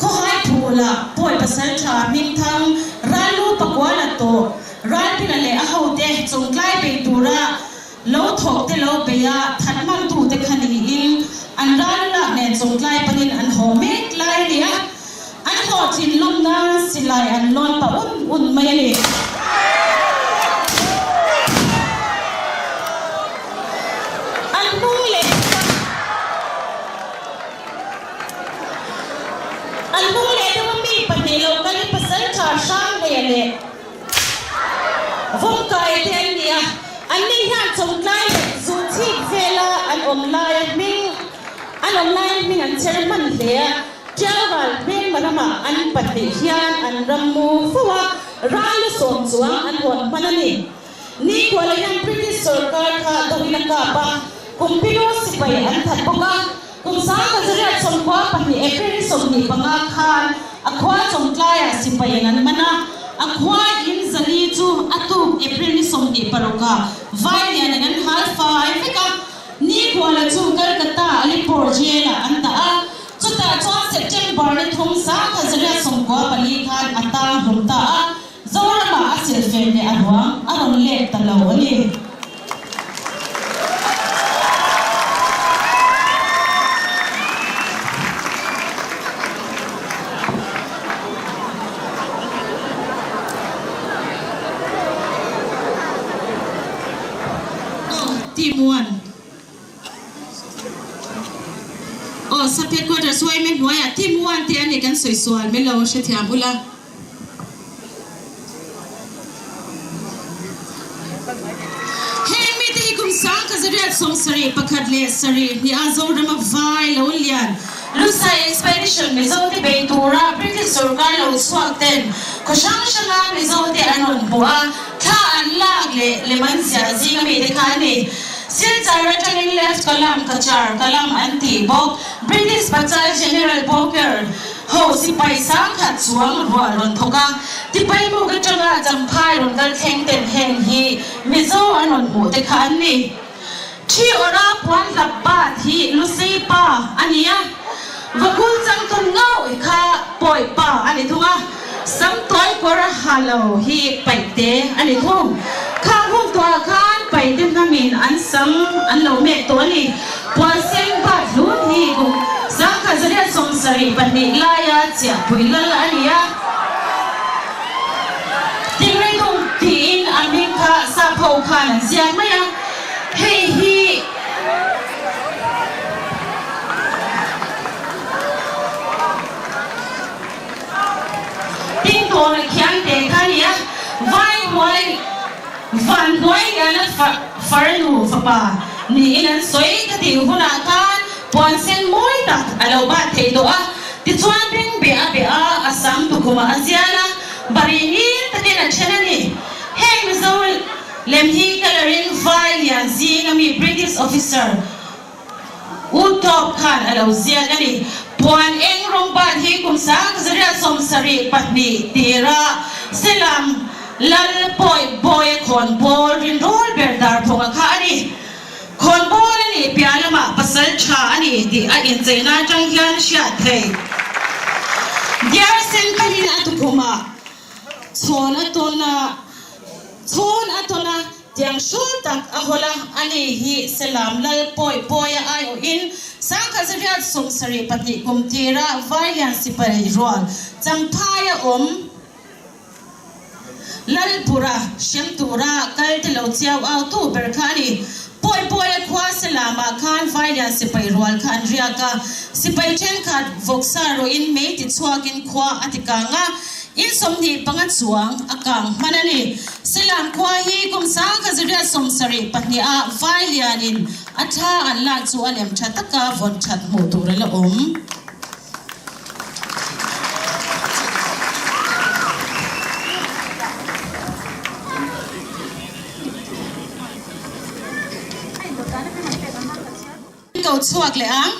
Khawhai phula pawi pasal tha Hmingthang Rallu Pakuala tawh Ralpina leh a hote chawngtlai bei tura lo thawk te lo bei a that hmangtute kha niin an ral lak nen chawngtlai panin an haw mek lai a ni a, an hlawhtlin lawm nan silai an lawn pah un un mai a ni. An hnung leh An hnung leh deuh a mi pahnih lo kal i pasal tha hrang hleia leh Vawmkai te an ni a, anni hian chawngtlai leh zu chhip vela an awm laia hming an awm laiin hming an chher hman hle a, Tiaural hmelma ramah an pahnih hian an ram mu fo a, ral a sawm chuang an hawn hman a ni. Nikhuala hian British sorkar kha dawhin a kap a, kum pilo sipai an that bawk a, kum 1992 April ni 25 khan a khua Chawngtlaiah sipaiin an man a, a khua in zali chu a tuk April ni 26 ah vai lianin an hal fai vek a, Nikhuala chu Calcutta Alipore Jail-ah an dah a, chutah chuan September ni 3 1994 khan a tang hlum ta a. Zoramah a silhfen leh a ruang a rawn let ta lo a ni. Team 1. Aw Sub Headquarters yma hnuaiah Team One te a ni kan sawi sual min lo hrethiam ula. Heng mite hi kum sang ka zariat 71 leh sarih hnih a Zorama vai lo lian Lusai Expedition Mizo te bei tura British sorkar lo chhuak ten khaw hrang hranga Mizo te an rawn hmuh a, thla an lak leh lem an ziah zinga mite kha a ni. Silchar atangin Left Kalam, Cachar Kalam an tih bawk. British Pachal General Bowker ho sipai sangkhat chuang rual rawn thawk a, Tipaimuk atanga Champhai rawn kal thleng ten heng hi Mizo an rawn hmuh te kha an ni. Thi awrha puan hlap bat hi Lusei pa a ni a, Vakul changtun ngauh kha Pawi pa a ni thung a, Samtuai kawr ha lo hi Paihte a ni thung. Khang hun tuah khan Paihte hnamin an sam an lo mek tawh a ni. Puan sen bat hlun hi kum 1972 laia chiahpui lal a ni a. Tingrei-tung tiin a hming kha sap ho khan an ziak mai a, hei hi Tingtawna khian te kha a ni a, vai hnuai van hnuai hian a farnu fapa niin an sawi ka tih hunah khan puan sen mawi tak a lo bat thei tawh a. Tichuan beng beh a beh a, a sam tukhumah a zial a, bari ngil takin a then a ni. Heng Mizo lem hi colour-in vai lian zing ami British officer U Tawp khan a lo ziak a ni. Puan eng rawng bat hi kum 1972 tira Selam Lal Pawi Bawia khawnbawl rinrawl ber Darphawka kha a ni. Khawnbawl a nih piah lamah pasal tha a ni tih a incheina atang hian hriat thei. Diar sen pahin a tukhumah chhawn a tawn a, chhawn a tawn a, tiang hrawl tak a hawl a, a ni hi Selam Lal Pawi Pawia aiawhin 1972 kum tira Vailian sipai rual Champhaia awm Lalpura hrem tura kal te lo chiau au tu ber kha a ni. Pawi Pawia khua Selamah khan Vailian sipai rual kha an riak a, sipai thenkhat vawksa rawhin mei ti chhuakin khua a ti kang a, in 25 chuang a kang hman a ni. Selam khua hi kum 1972 ah Vailianin a thla an lak chu a lem tha taka vawn that hmuh tur a la awm. Ko chhuak leh ang.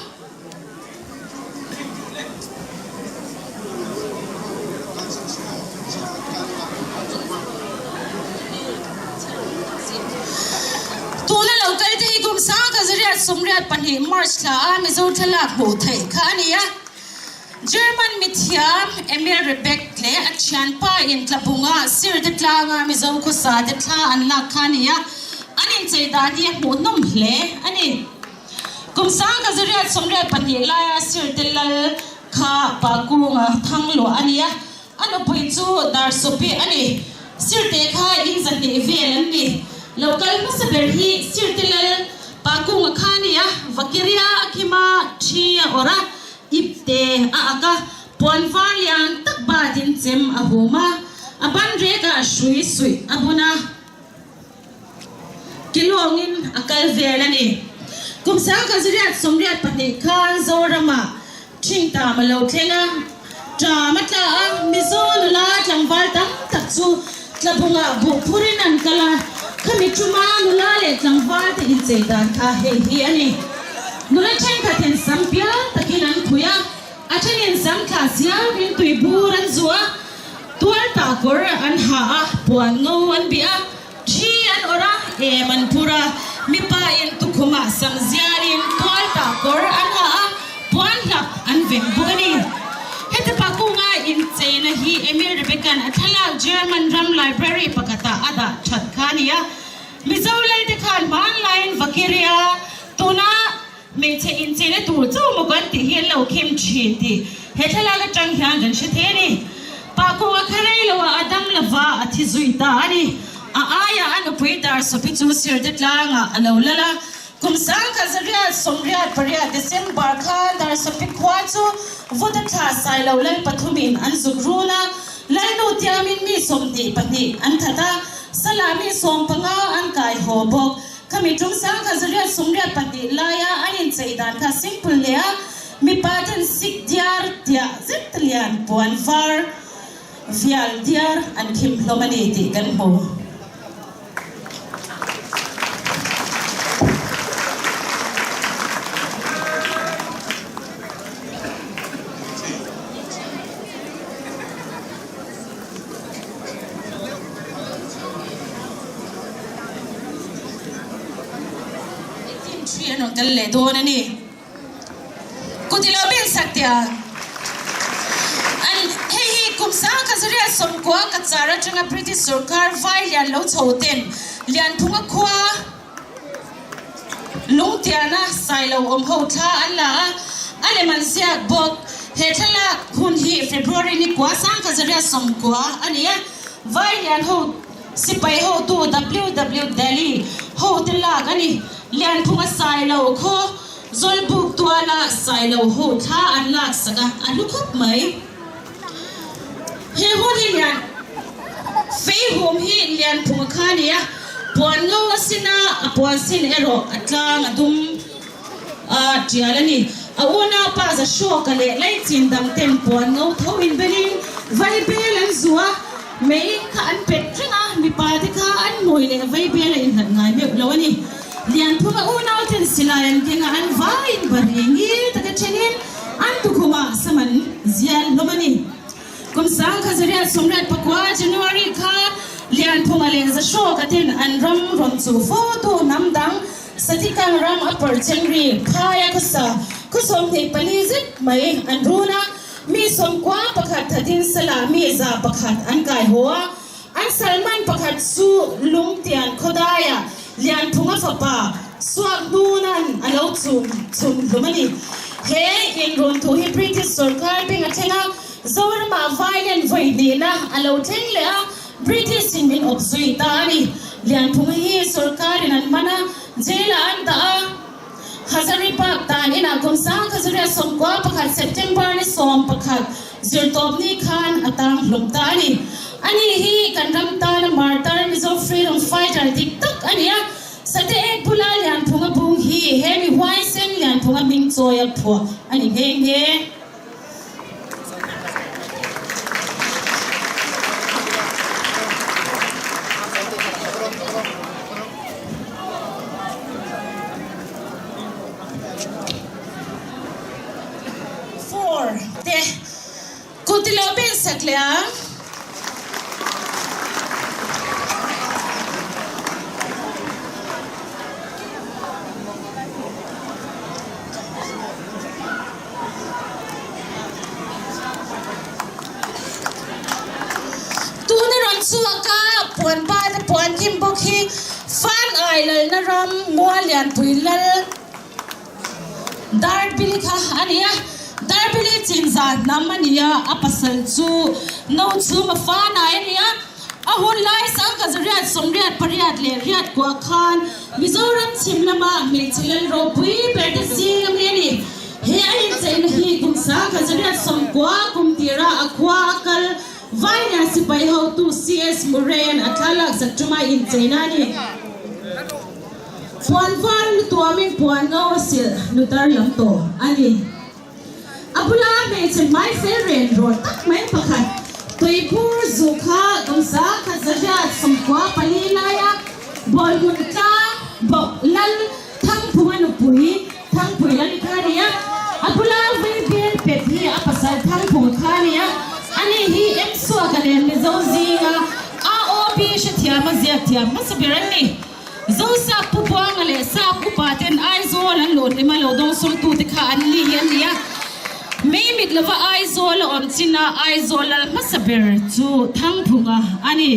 Tuna lo kal te hi kum 1982 March thla a Mizo thlalak hmuh theih kha a ni a. German mithiam Emil Rebek leh a thianpa in Tlabunga sir te tlanga Mizo khawsa te thla an lak kha a ni a, an inchei dan hi a hmuhnawm hle a ni. Kum 1982 laia sir te lal kha Pakunga Thangluah a ni a, A nupui chu Darsopi a ni. Sirte kha in zahnih vel an ni. Lo kal hmasa ber hi Sirte lal Pakunga kha a ni a, Vakiria a khim a, thi a awrh a, ipte a ak a, puan var lian tak batin chem a hum a, a ban rekah hrui suih a bun a. Kilawngin a kal vel a ni. Kum 1982 khan Zoramah Ṭhingtam a lo thleng a, ṭam a tla a, Mizo nula tlangval tam tak chu Tlabungah buh phurin an kal a, khami ṭuma nula leh tlangval te inchei dan kha hei hi a ni. Nula ṭhenkhatin sam pial takin an khuih a, a ṭhenin sam thlah siauin tui bur an zuh a, Tual tah kawr an ha a, puan ngo an bih a, thi an awrh a, em an phur a, mipa in tukhumah sam zialin tual tah kawr an ha a, puan hlap an veng bawk a ni. Heti pakunga incheina hi Emil Rebecca'n a thlalak German ram library pakhatah a dah that kha a ni a. Mizo lalte khan hmanlaiin Vakiria, tuna Hmeichhe incheina tur chu maw kan tih hi an lo khem thin tih he thlalak atang hian kan hre thei a ni. Pakunga kha rei lo ah a dam lova a thi zui ta a ni. A aiah a nupui Darsawpi chu Sirte tlangah a lo lal a. Kum 1988 December khan Darsapi khua chu Vuta thla Sailo lal pathumin an zuk run a, Lalnu tiamin mi 22 an that a, Sala mi 15 an kai haw bawk. Khami tum 1982 laia an inchei dan kha simple hle a, mipa ten sik diar tiah zet lian puan var vial diar an khim hlawm a ni tih kan hmu. Team thi an rawn kal leh dawn a ni. Kut i lo ben sak teh ang. An hei hi kum 1990 ka char atanga British sorkar vai lian lo chho ten Lianphunga khua Lungtiana Sailo awm ho thla an la a, a lem an ziak bawk. He thlalak hun hi February ni kua 1990 a ni a, vai lian ho Sipai hotu WW Daly ho te lak a ni. Lianphunga Sailo khaw Zawlbuk tuala Sailo ho thla an lak sak a, a hlu khawp mai. He hun hi Lian Feihum hi Lianphunga kha a ni a, puan ngo a sin a, a puan sin erawh a tlang a dum a tial a ni. A unaupa Zahrawka leh Leichin dang ten puan ngo tho inbelin vaibel an zu a, Mei kha an pet reng a, mipa te kha an hmui leh vaibel a inhlat ngai meuh lo a ni. Lianphunga unau ten silai an keng a, an vaiin bari ngil taka thenin an tukhumah sam an zial hlawm a ni. Kum 1989 January kha Lianphunga leh Zahrawka ten an ram rawn chuh fo tu hnam dang Satikang ram a pawrchen ri phaia khawsa khaw 24 zet mai an run a, Mi 91 thatin salah mi 100 an kai haw a, an salman pakhat chu Lungtian khawdaia Lianphunga fapa Suak Hnuna'n a lo chum chhum hlum a ni. He inrun thu hi British sorkar beng a thleng a, Zoramah violent vawi hnihna a lo thleng leh a, British in min awp zui ta a ni. Lianphunga hi sorkarin an man a, jail-ah an dah a. Hazaribagh dan inah kum 1991 September ni 11 zirtawpni khan a tang hlawm ta a ni. Ani hi kan ram tana martyr Mizo freedom fighter dik tak a ni a, Sate ek bula Lianphunga bung hi he mi huaisen Lianphunga hming chawi a phuah a ni nghe nghe. Four te kut i lo ben sak leh ang. Tuna rawn chhuak a, puan bata puan kim bawk hi Fan ai lalna ram Mual Lianpui lal Darbili kha a ni a. Darbili chinza hnam a ni a, a pasal chu no chhum a fan ai a ni a. A hun lai 1988 leh riat kuah khan Mizoram chhim lama hmeichhe lal ropui ber te zing a mi a ni. He a incheina hi kum 1990 kum tira a khua a kal Vailian sipai hotu CS Murray-a'n a thlalak zat tuma incheina a ni. Puan var lu tuamin puan ngo a silh nutar lam tawh a ni. A bula hmeichhe hmai fel ren rawn tak mai pakhat tuibur zu kha kum 1994 laia Bawlhmun tlang bawk lal Thangphunga nupui Thangpui lal kha a ni a, a bula vaibel pet hi a pasal Thangphunga kha a ni a, ani hi M Suaka leh Mizo zinga AOB hrethiam a ziak thiam hmasa ber an ni. Zosap Pu Buanga leh Sap upa ten Aizawl an luh hlim a lo dawngsawngtute kha an ni hi an ni a. Mei mit lova Aizawl a awm chin a, Aizawl lal hmasa ber chu Thangphunga a ni.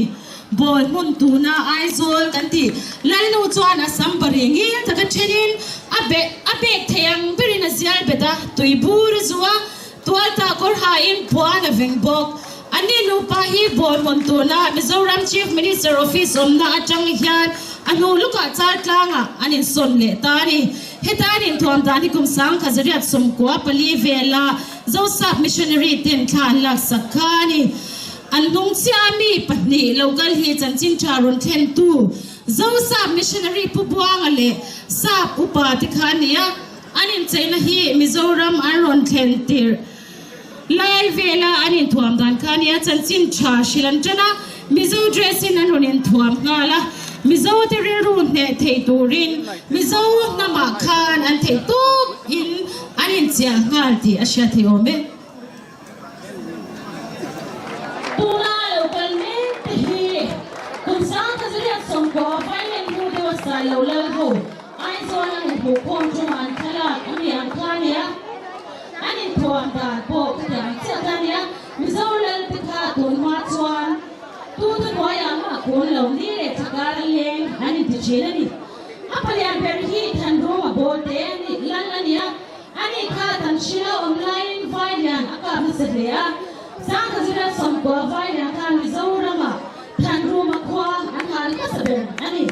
Bawl hmun tuna Aizawl kan tih Lalnu chuan a sam bari ngil taka thenin a be a bek thei ang berin a zial bet a, tui bur a zu a, Tualta kawr hain puan a veng bawk. Ani nupa hi Bawlhmun tuna Mizoram Chief Minister Office awmna atang hian. A hnu lukah Chaltlangah an insawn leh ta a ni. Heta an inthuam dan hi kum 1994 vela Zosap Missionary ten thla an laksak kha a ni. An hnung chiah a mi pahnih lo kal hi chanchin tha rawn thlentu Zosap Missionary Pu Buanga leh Sap upa te kha a ni a. An incheina hi Mizoram an rawn thlen tirh lai vela an inthuam dan kha a nia, chanchin tha hrilh an tan a, Mizo dress in an rawn inthuam nghal a, Mizo te rilru hneh thei turin Mizo hnamah khan an theih tawk in an inchiah nghal tih a hriat thei awm e. Tuna lo kal mek te hi kum 1990 Vailen hnu deuha sai lo lal ho Aizawl an inhmuhkhawm chungah an thlalak a mi ang kha a nia. An inthuam dan pawh khatiang ang chiah kha a nia. Mizo lal te kha tun hma chuan tu tu hnuaiah mah kun lo ni leh thakar a leng an inti thin a ni. A palian ber hi Thanruma bawl te a ni lal a nia. Ani kha kan hrila awm laiin Vailian a kap nasa hle a. 1990 Vailian khan Mizoramah Thanruma khua an hal hmasa ber a ni.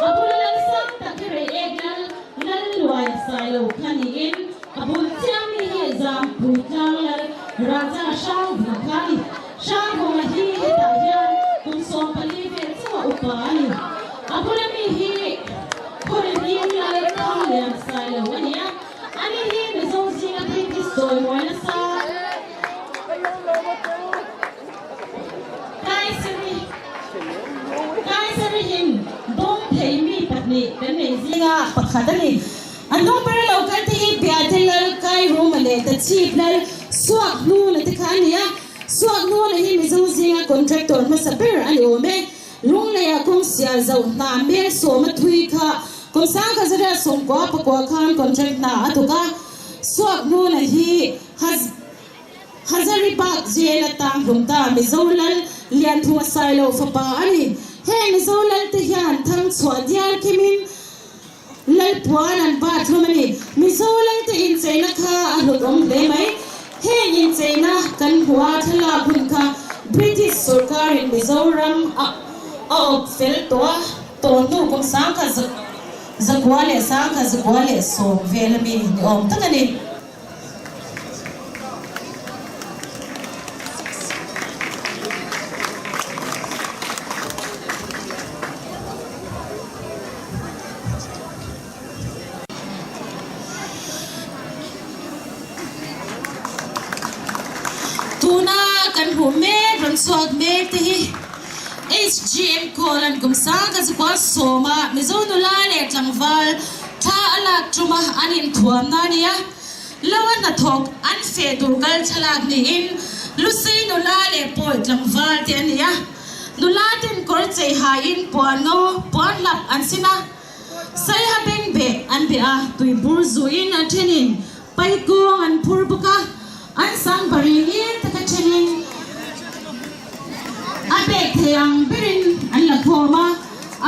A bula lal sang tak hi rei ek lal lal luai sai lo kha niin a bul chiang mi hi Zampui tlang lal Raja Hrangvunga kha a ni. Hrangvunga hi hetah hian kum 14 vel chauh a upa a ni. A bula mi hi Khawrihnim lal Thanglian sai lo a ni a, ani hi Mizo zinga British sawi mawi nasa. Kaisari Kaisari hin dawng thei mi pahnih kan nei zinga pakhat a ni. An hnung ber lo kal te hi Biate Lal Kairuma leh Tachhip Lal Suakhnuna te kha a ni a. Suakhnuna hi Mizo zinga contractor hmasa ber a ni awm e. Lungleiah kawng sial zoh hna mel sawma thui kha kum 1999 khan contract hna a thawk a. Suakhnuna hi Haz. Hazaribagh jail atang hlum ta Mizo lal Lianthunga Sailo fapa a ni. Heng Mizo lal te hian thang chhuah dial khimin Lalpuan an bat hlum a ni. Mizo lal te incheina kha a hlut awm hle mai. Heng incheina kan hmuh a thlalak hun kha British sorkarin Mizoram a a awp fel tawh a, tawh hnu kum 1910 1910 vel ami ni awm tak a ni. Tuna kan hmuh mek rawn chhuak mek te hi HGM Call an kum sang ka chu kual sawma Mizo nula leh tlangval thla a lak tuma an inthuamna a nia. Lo a hnathawk an feh tur kal thlalak niin Lucy nula leh Pawi tlangval te a ni a. Nula ten kawr chei haiin puan ngo, puan hlap an sin a, saiha beng beh an beh a, tui bur zuin a thenin paikawng an phur bawk a, an sang bari ngir taka thenin a pek thei ang berin an la khawm a,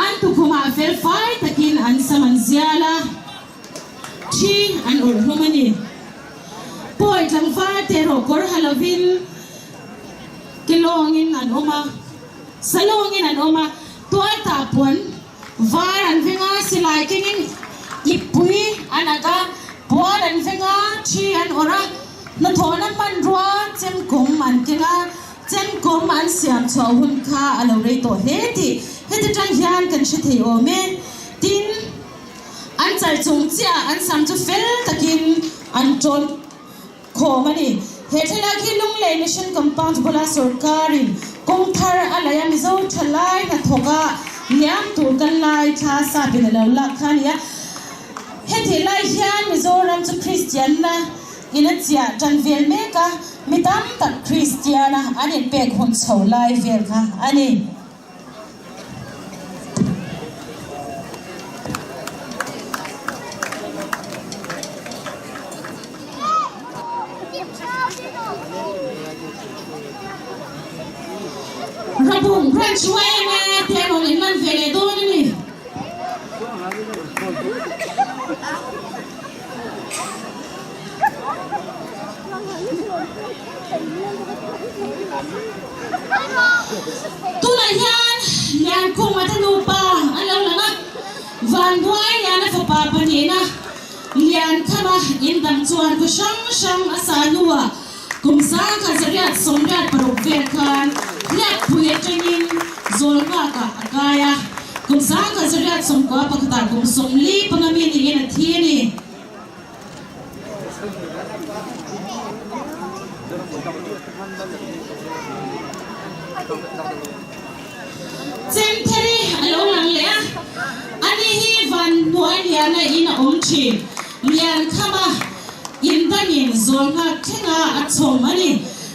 an tukhumah fel fai takin an sam an zial a. Thi an awrh hlawm a ni. Pawi tlangval te erawh kawr ha lovin ke lawngin an awm a, sa lawngin an awm a, tual tah puan var an veng a, silai kengin ippui an ak a, puan an veng a, thi an awrh a, hnathawhna hmanrua chemkawm an keng a, chemkawm an siam chhuah hun kha a lo rei tawh hle tih heti tang hian kan hre thei awm e. Tin. An chal chung chiah an sam chu fel takin an tawn khawm a ni. He thlalak hi Lunglei Mission Compound bula sorkarin kawng thar a laih a Mizo thalai hnathawk a liam tur kan lai thla sapin a lo lak kha a ni a. Hetih lai hian Mizoram chu Kristianna in a chiah tan vel mek a, mi tam tak Kristiana an inpek hun chho lai vel kha a ni. Rabung Branch yma te an rawn inlan ve leh dawn a ni. Tunah hian Liankhuma te nupa an lo lang a. Vanduailiana fapa pahnihna Liankhama indang chuan khaw hrang hrang a sa hnuah kum 1886 vel khan Hliappui atangin Zawlnghakah a kai a, kum 1991 ah kum 45 mi niin a thi a ni. Chemtheri a lo lang leh a, ani hi van hnuai liana in a awm thin. Liankhama indangin Zawlnghak thlenga a chhawm a ni.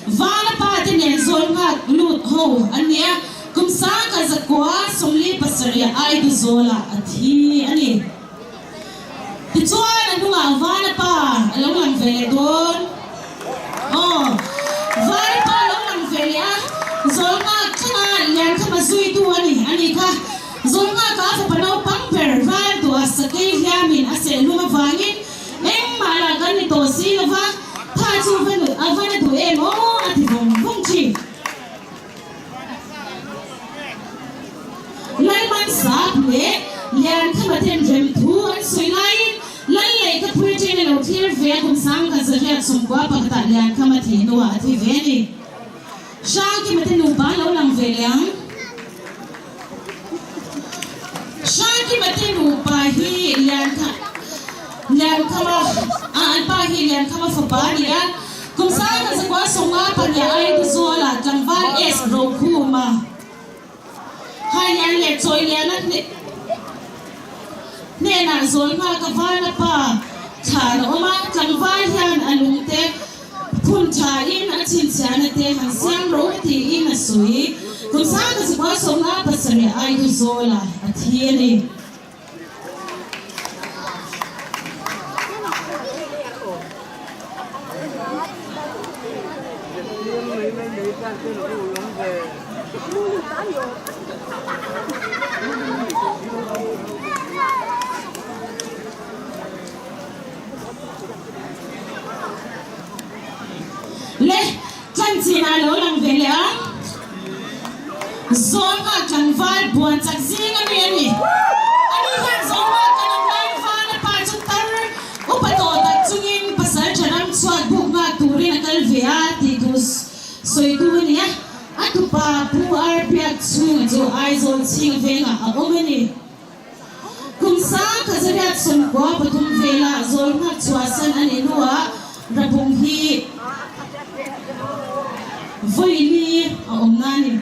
Vana pa te nen Zawlnghak lut ho an ni a, kum 1947 Aidu Zawlah a thi a ni. Tichuan a hnungah Vana pa a lo lang ve leh dawn. Aw, Vana pa a lo lang ve leh a, Zawlnghak thlenga Liankhama zuitu a ni a nih kha. Zawlnghaka a fapa naupang ber ral duha sakei hliamin a seh hlum avangin engmah lah kan ni tawh si lova, tha chu va nut a va na duh em aw a ti vawng vawng thin. Lalman sap leh Liankhama ten rem thu an sawi laiin Lal lehkha phui ṭin a lo thlir ve a, kum 1990 pakhatah Liankhama thih hnuah a thi ve a ni. Hrangkima te nupa an lo lang ve leh ang. Hrangkima te nupa hi Liankhama a an pa hi Liankhama fapa a ni a, kum 1995 Aizawl-ah tlangval S Rokhuma Hailian leh Chawiliana hnenah zawl nghak a vana pa thlan a awm a, tlangval hian a lungte phun thain a chhinchhiahna te han siam ro tiin a sawi. Kum 1957 Aizawlah a thi a ni. Le chanchin ah lo lang ve leh a, Zawnga tlangval buan chak zing a mi a ni. Ani hian Zawnga kan awm laiin Vana pa chu tar upa tawh tak chungin pasal tha ram chhuat buk nghak turin a kal ve a tih thu sawitu a ni a. A tupa Pu Arbiak chhunga chu Aizawl chhing vengah a awm a ni. Kum 1993 velah zawl nghak chhuahsan a nih hnuah Rabung hi vawi li a awm na a ni.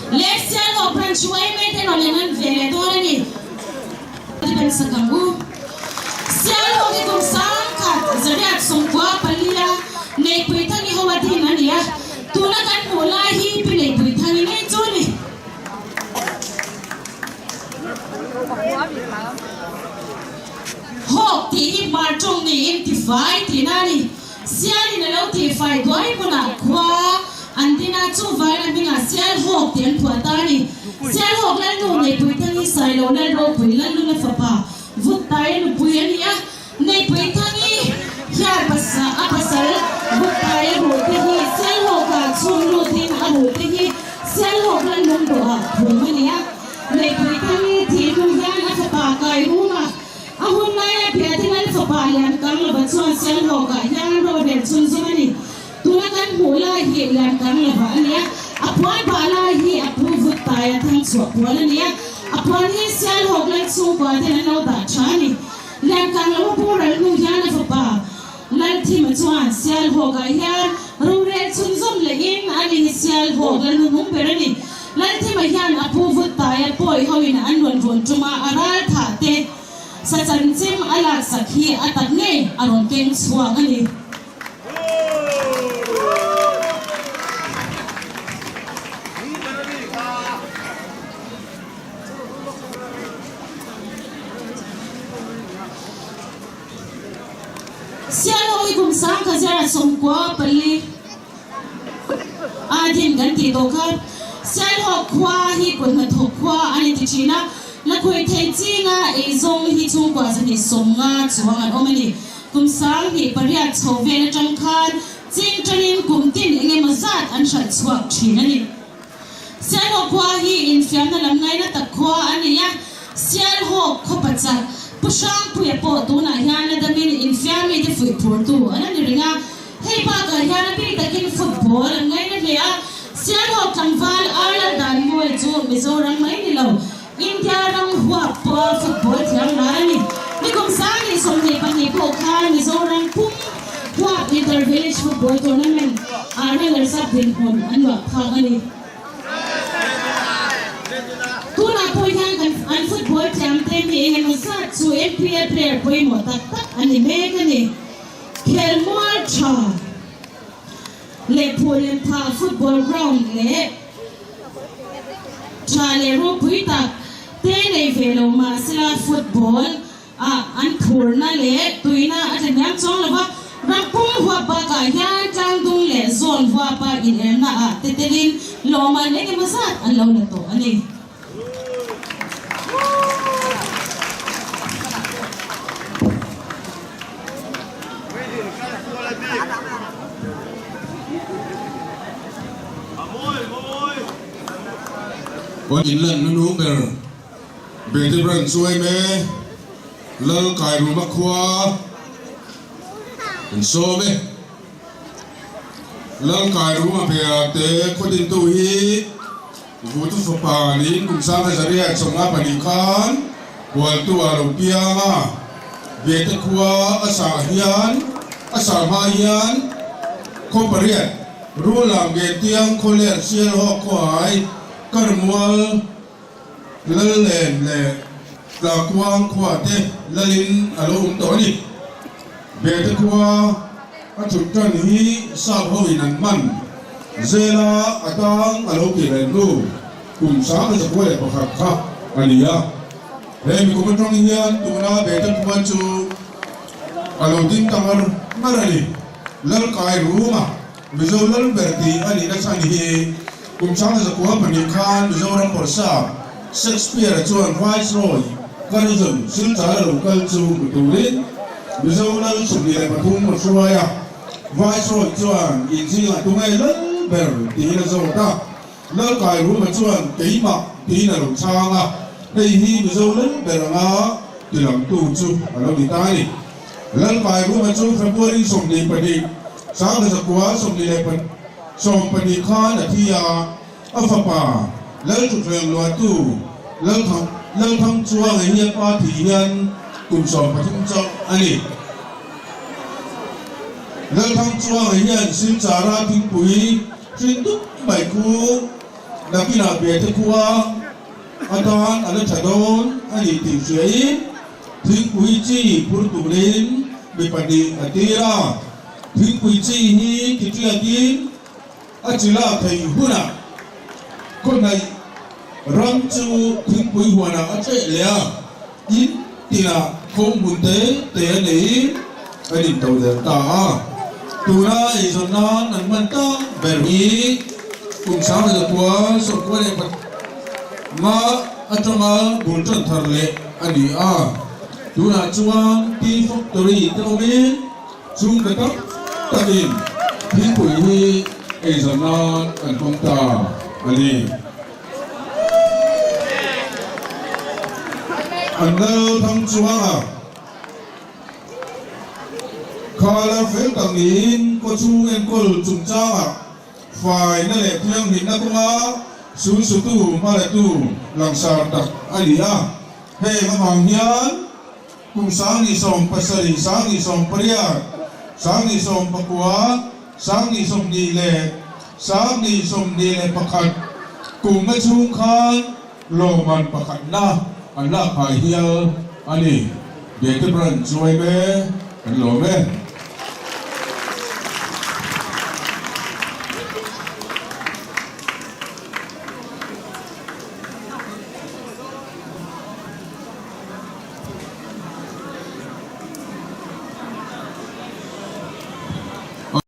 Lehsialho Branch yma te rawn inhan ve leh dawn a ni. Kan sak ang u. Sialho hi kum 1924 a Neihpui Thangi ho a din a ni a, tuna kan hmuh lai hi Pi Neihpui Thangi ngei chu a ni. Hawk tih hi hmar tawng niin tifai tihna a ni. Sialin a lo tihfai duai hmunah khua an din a, chuvangin a hmingah Sialhawk tih an phuah ta a ni. Sialhawk Lalnu Neihpui Thangi Sailo Lal Ropui Lalluna fapa Vuttai nupui a ni a, Neihpui Thangi hian a pasal Vuttai ruh te hi Sialhawkah chhung lutin a ruh te hi Sialhawk Lallung dawhah phum a ni a. Neihpui Thangi thih hnu hian a fapa Kairuma A hun laia Biate Lal fapa Liankang lova chuan Sialhawkah hian rorel chhunzawm a ni. Tuna kan hmuh lai hi Liankang lova a ni a, a puan bah lai hi a pu vut taia thang chhuah puan a ni a, a puan hi Sialhawk Lal chhungkua ten an lo dah tha a ni. Liankang lova boral hnu hian a fapa Lalthima chuan Sialhawkah hian rorel chhunzawm lehin a ni hi Sialhawk Lal hnuhnung ber a ni. Lalthima hian a pu vut taia pawi hoin an rawn vawn tum a, a ral thah te sa chanchem a laksak hi a tak ngei a rawn keng chhuak a ni. Sialhawk hi kum 10 94 a din kan tih tawh kha. Sialhawk khua hi kut hnathawk khua a ni ti thin a, lakhuih thei chinga eizawng hi chhungkua 250 chuang an awm a ni. Kum 2008 chho vel atang khan ching tanin kum tin eng emaw zat an hralh chhuak thin a ni. Sialhawk khua hi infiamna lam ngaina tak khua a ni a, Sialhawk khaw pachak Pu Hrangpuia pawh tunah hian la damin infiamite fuih phurtu a la ni reng a. Hei bakah hian a bik takin football an ngaina hle a, Sialhawk tlangval Arlal Danmawi chu Mizoram mai ni lo, India ram huap pawha football thiam lar a ni. Nikum 2022 pawh khan Mizoram pum huap Inter Village Football Tournament ah runners up dinhmun an luah phak a ni. Tunah pawh hian kan an football thiam te mi engemaw zat chu MPL player pawimawh tak tak an ni mek a ni. Khelmual tha leh Phuhlempha football ground leh tha leh ropui tak te nei ve lo mahsela football ah an phurna leh tuina a tla hniam chuang lo va, ram pum huap bakah hian tlangdung leh zawn huapa inelna ah te telin lawmman engemaw zat an lo la tawh a ni. Pawn in lan na nu ber Bete Branch Uaime Lal Kairuma khua an sawm e. Lal Kairuma bia te khaw dintu hi Vutu fapa niin kum 1152 khan Hualtu ah lo piang a, Biate khua a sah hian a sah hma hian khaw pariat Rulam Getiang Khawler Sialhawk Khawhai Karmual Lallen leh Tlakuang khua te lalin a lo awm tawh a ni. Biate khua a thut tan hi sap ho in an hman zela a tang a lo ti reng hnu kum 1901 kha a ni a. He mi kum atang hian tuna Biate khua chu a lo ding ta ngar ngar a ni. Lalkai Ruma Mizo lal ber tih a nihna chhan hi kum 1902 khan Mizoram Bawrhsap Shakespeare-a chuan Viceroy Curzon Silchar a lo kal chu hmu turin Mizo lal 23 a hruai a. Viceroy chuan inzingah tunge lal ber tiin a zawt a. Lalkai Ruma chuan keimah tiin a lo chhang a, hei hi Mizo lal ber anga tilangtu chu a lo ni ta a ni. Lalkai Ruma chu February 22, 1912 khan a thi a, a fapa Lalthuthleng Luatu Lalthangchuanga hi a pa thih hian kum 13 chauh a ni. Lalthangchuanga hian Silchara thingpui hring dup mai khu nakinah Biate khua atan a la tha dawn a ni tih hriain thingpui chi phur turin mi pahnih a tir a. Thingpui chi hi titiakin a chi lak theih hunah khawhnaih ram chu thingpui huanah a tleh leh a, in tinah khawng hmun te te a neiin an into der ta a. Tuna eizawn nan an hman tak ber hi kum 1995 atanga bul tan thar leh a ni a. Tunah chuan tea factory te awmin chhungkaw tam takin thingpui hi eizawn nan an hmang ta a ni. An lal thang chuang a, Khala fel tak niin kawchhung enkawl chungchangah faina leh thianghlimna kawnga sulsutu hmalatu langsar tak a ni a. Heng avang hian kum 2070, 2080, 2090, 2020 leh 2021 kum a chhung khan lawmman pakhatna an lak phah hial a ni. Biate Branch Uaime kan lawm e.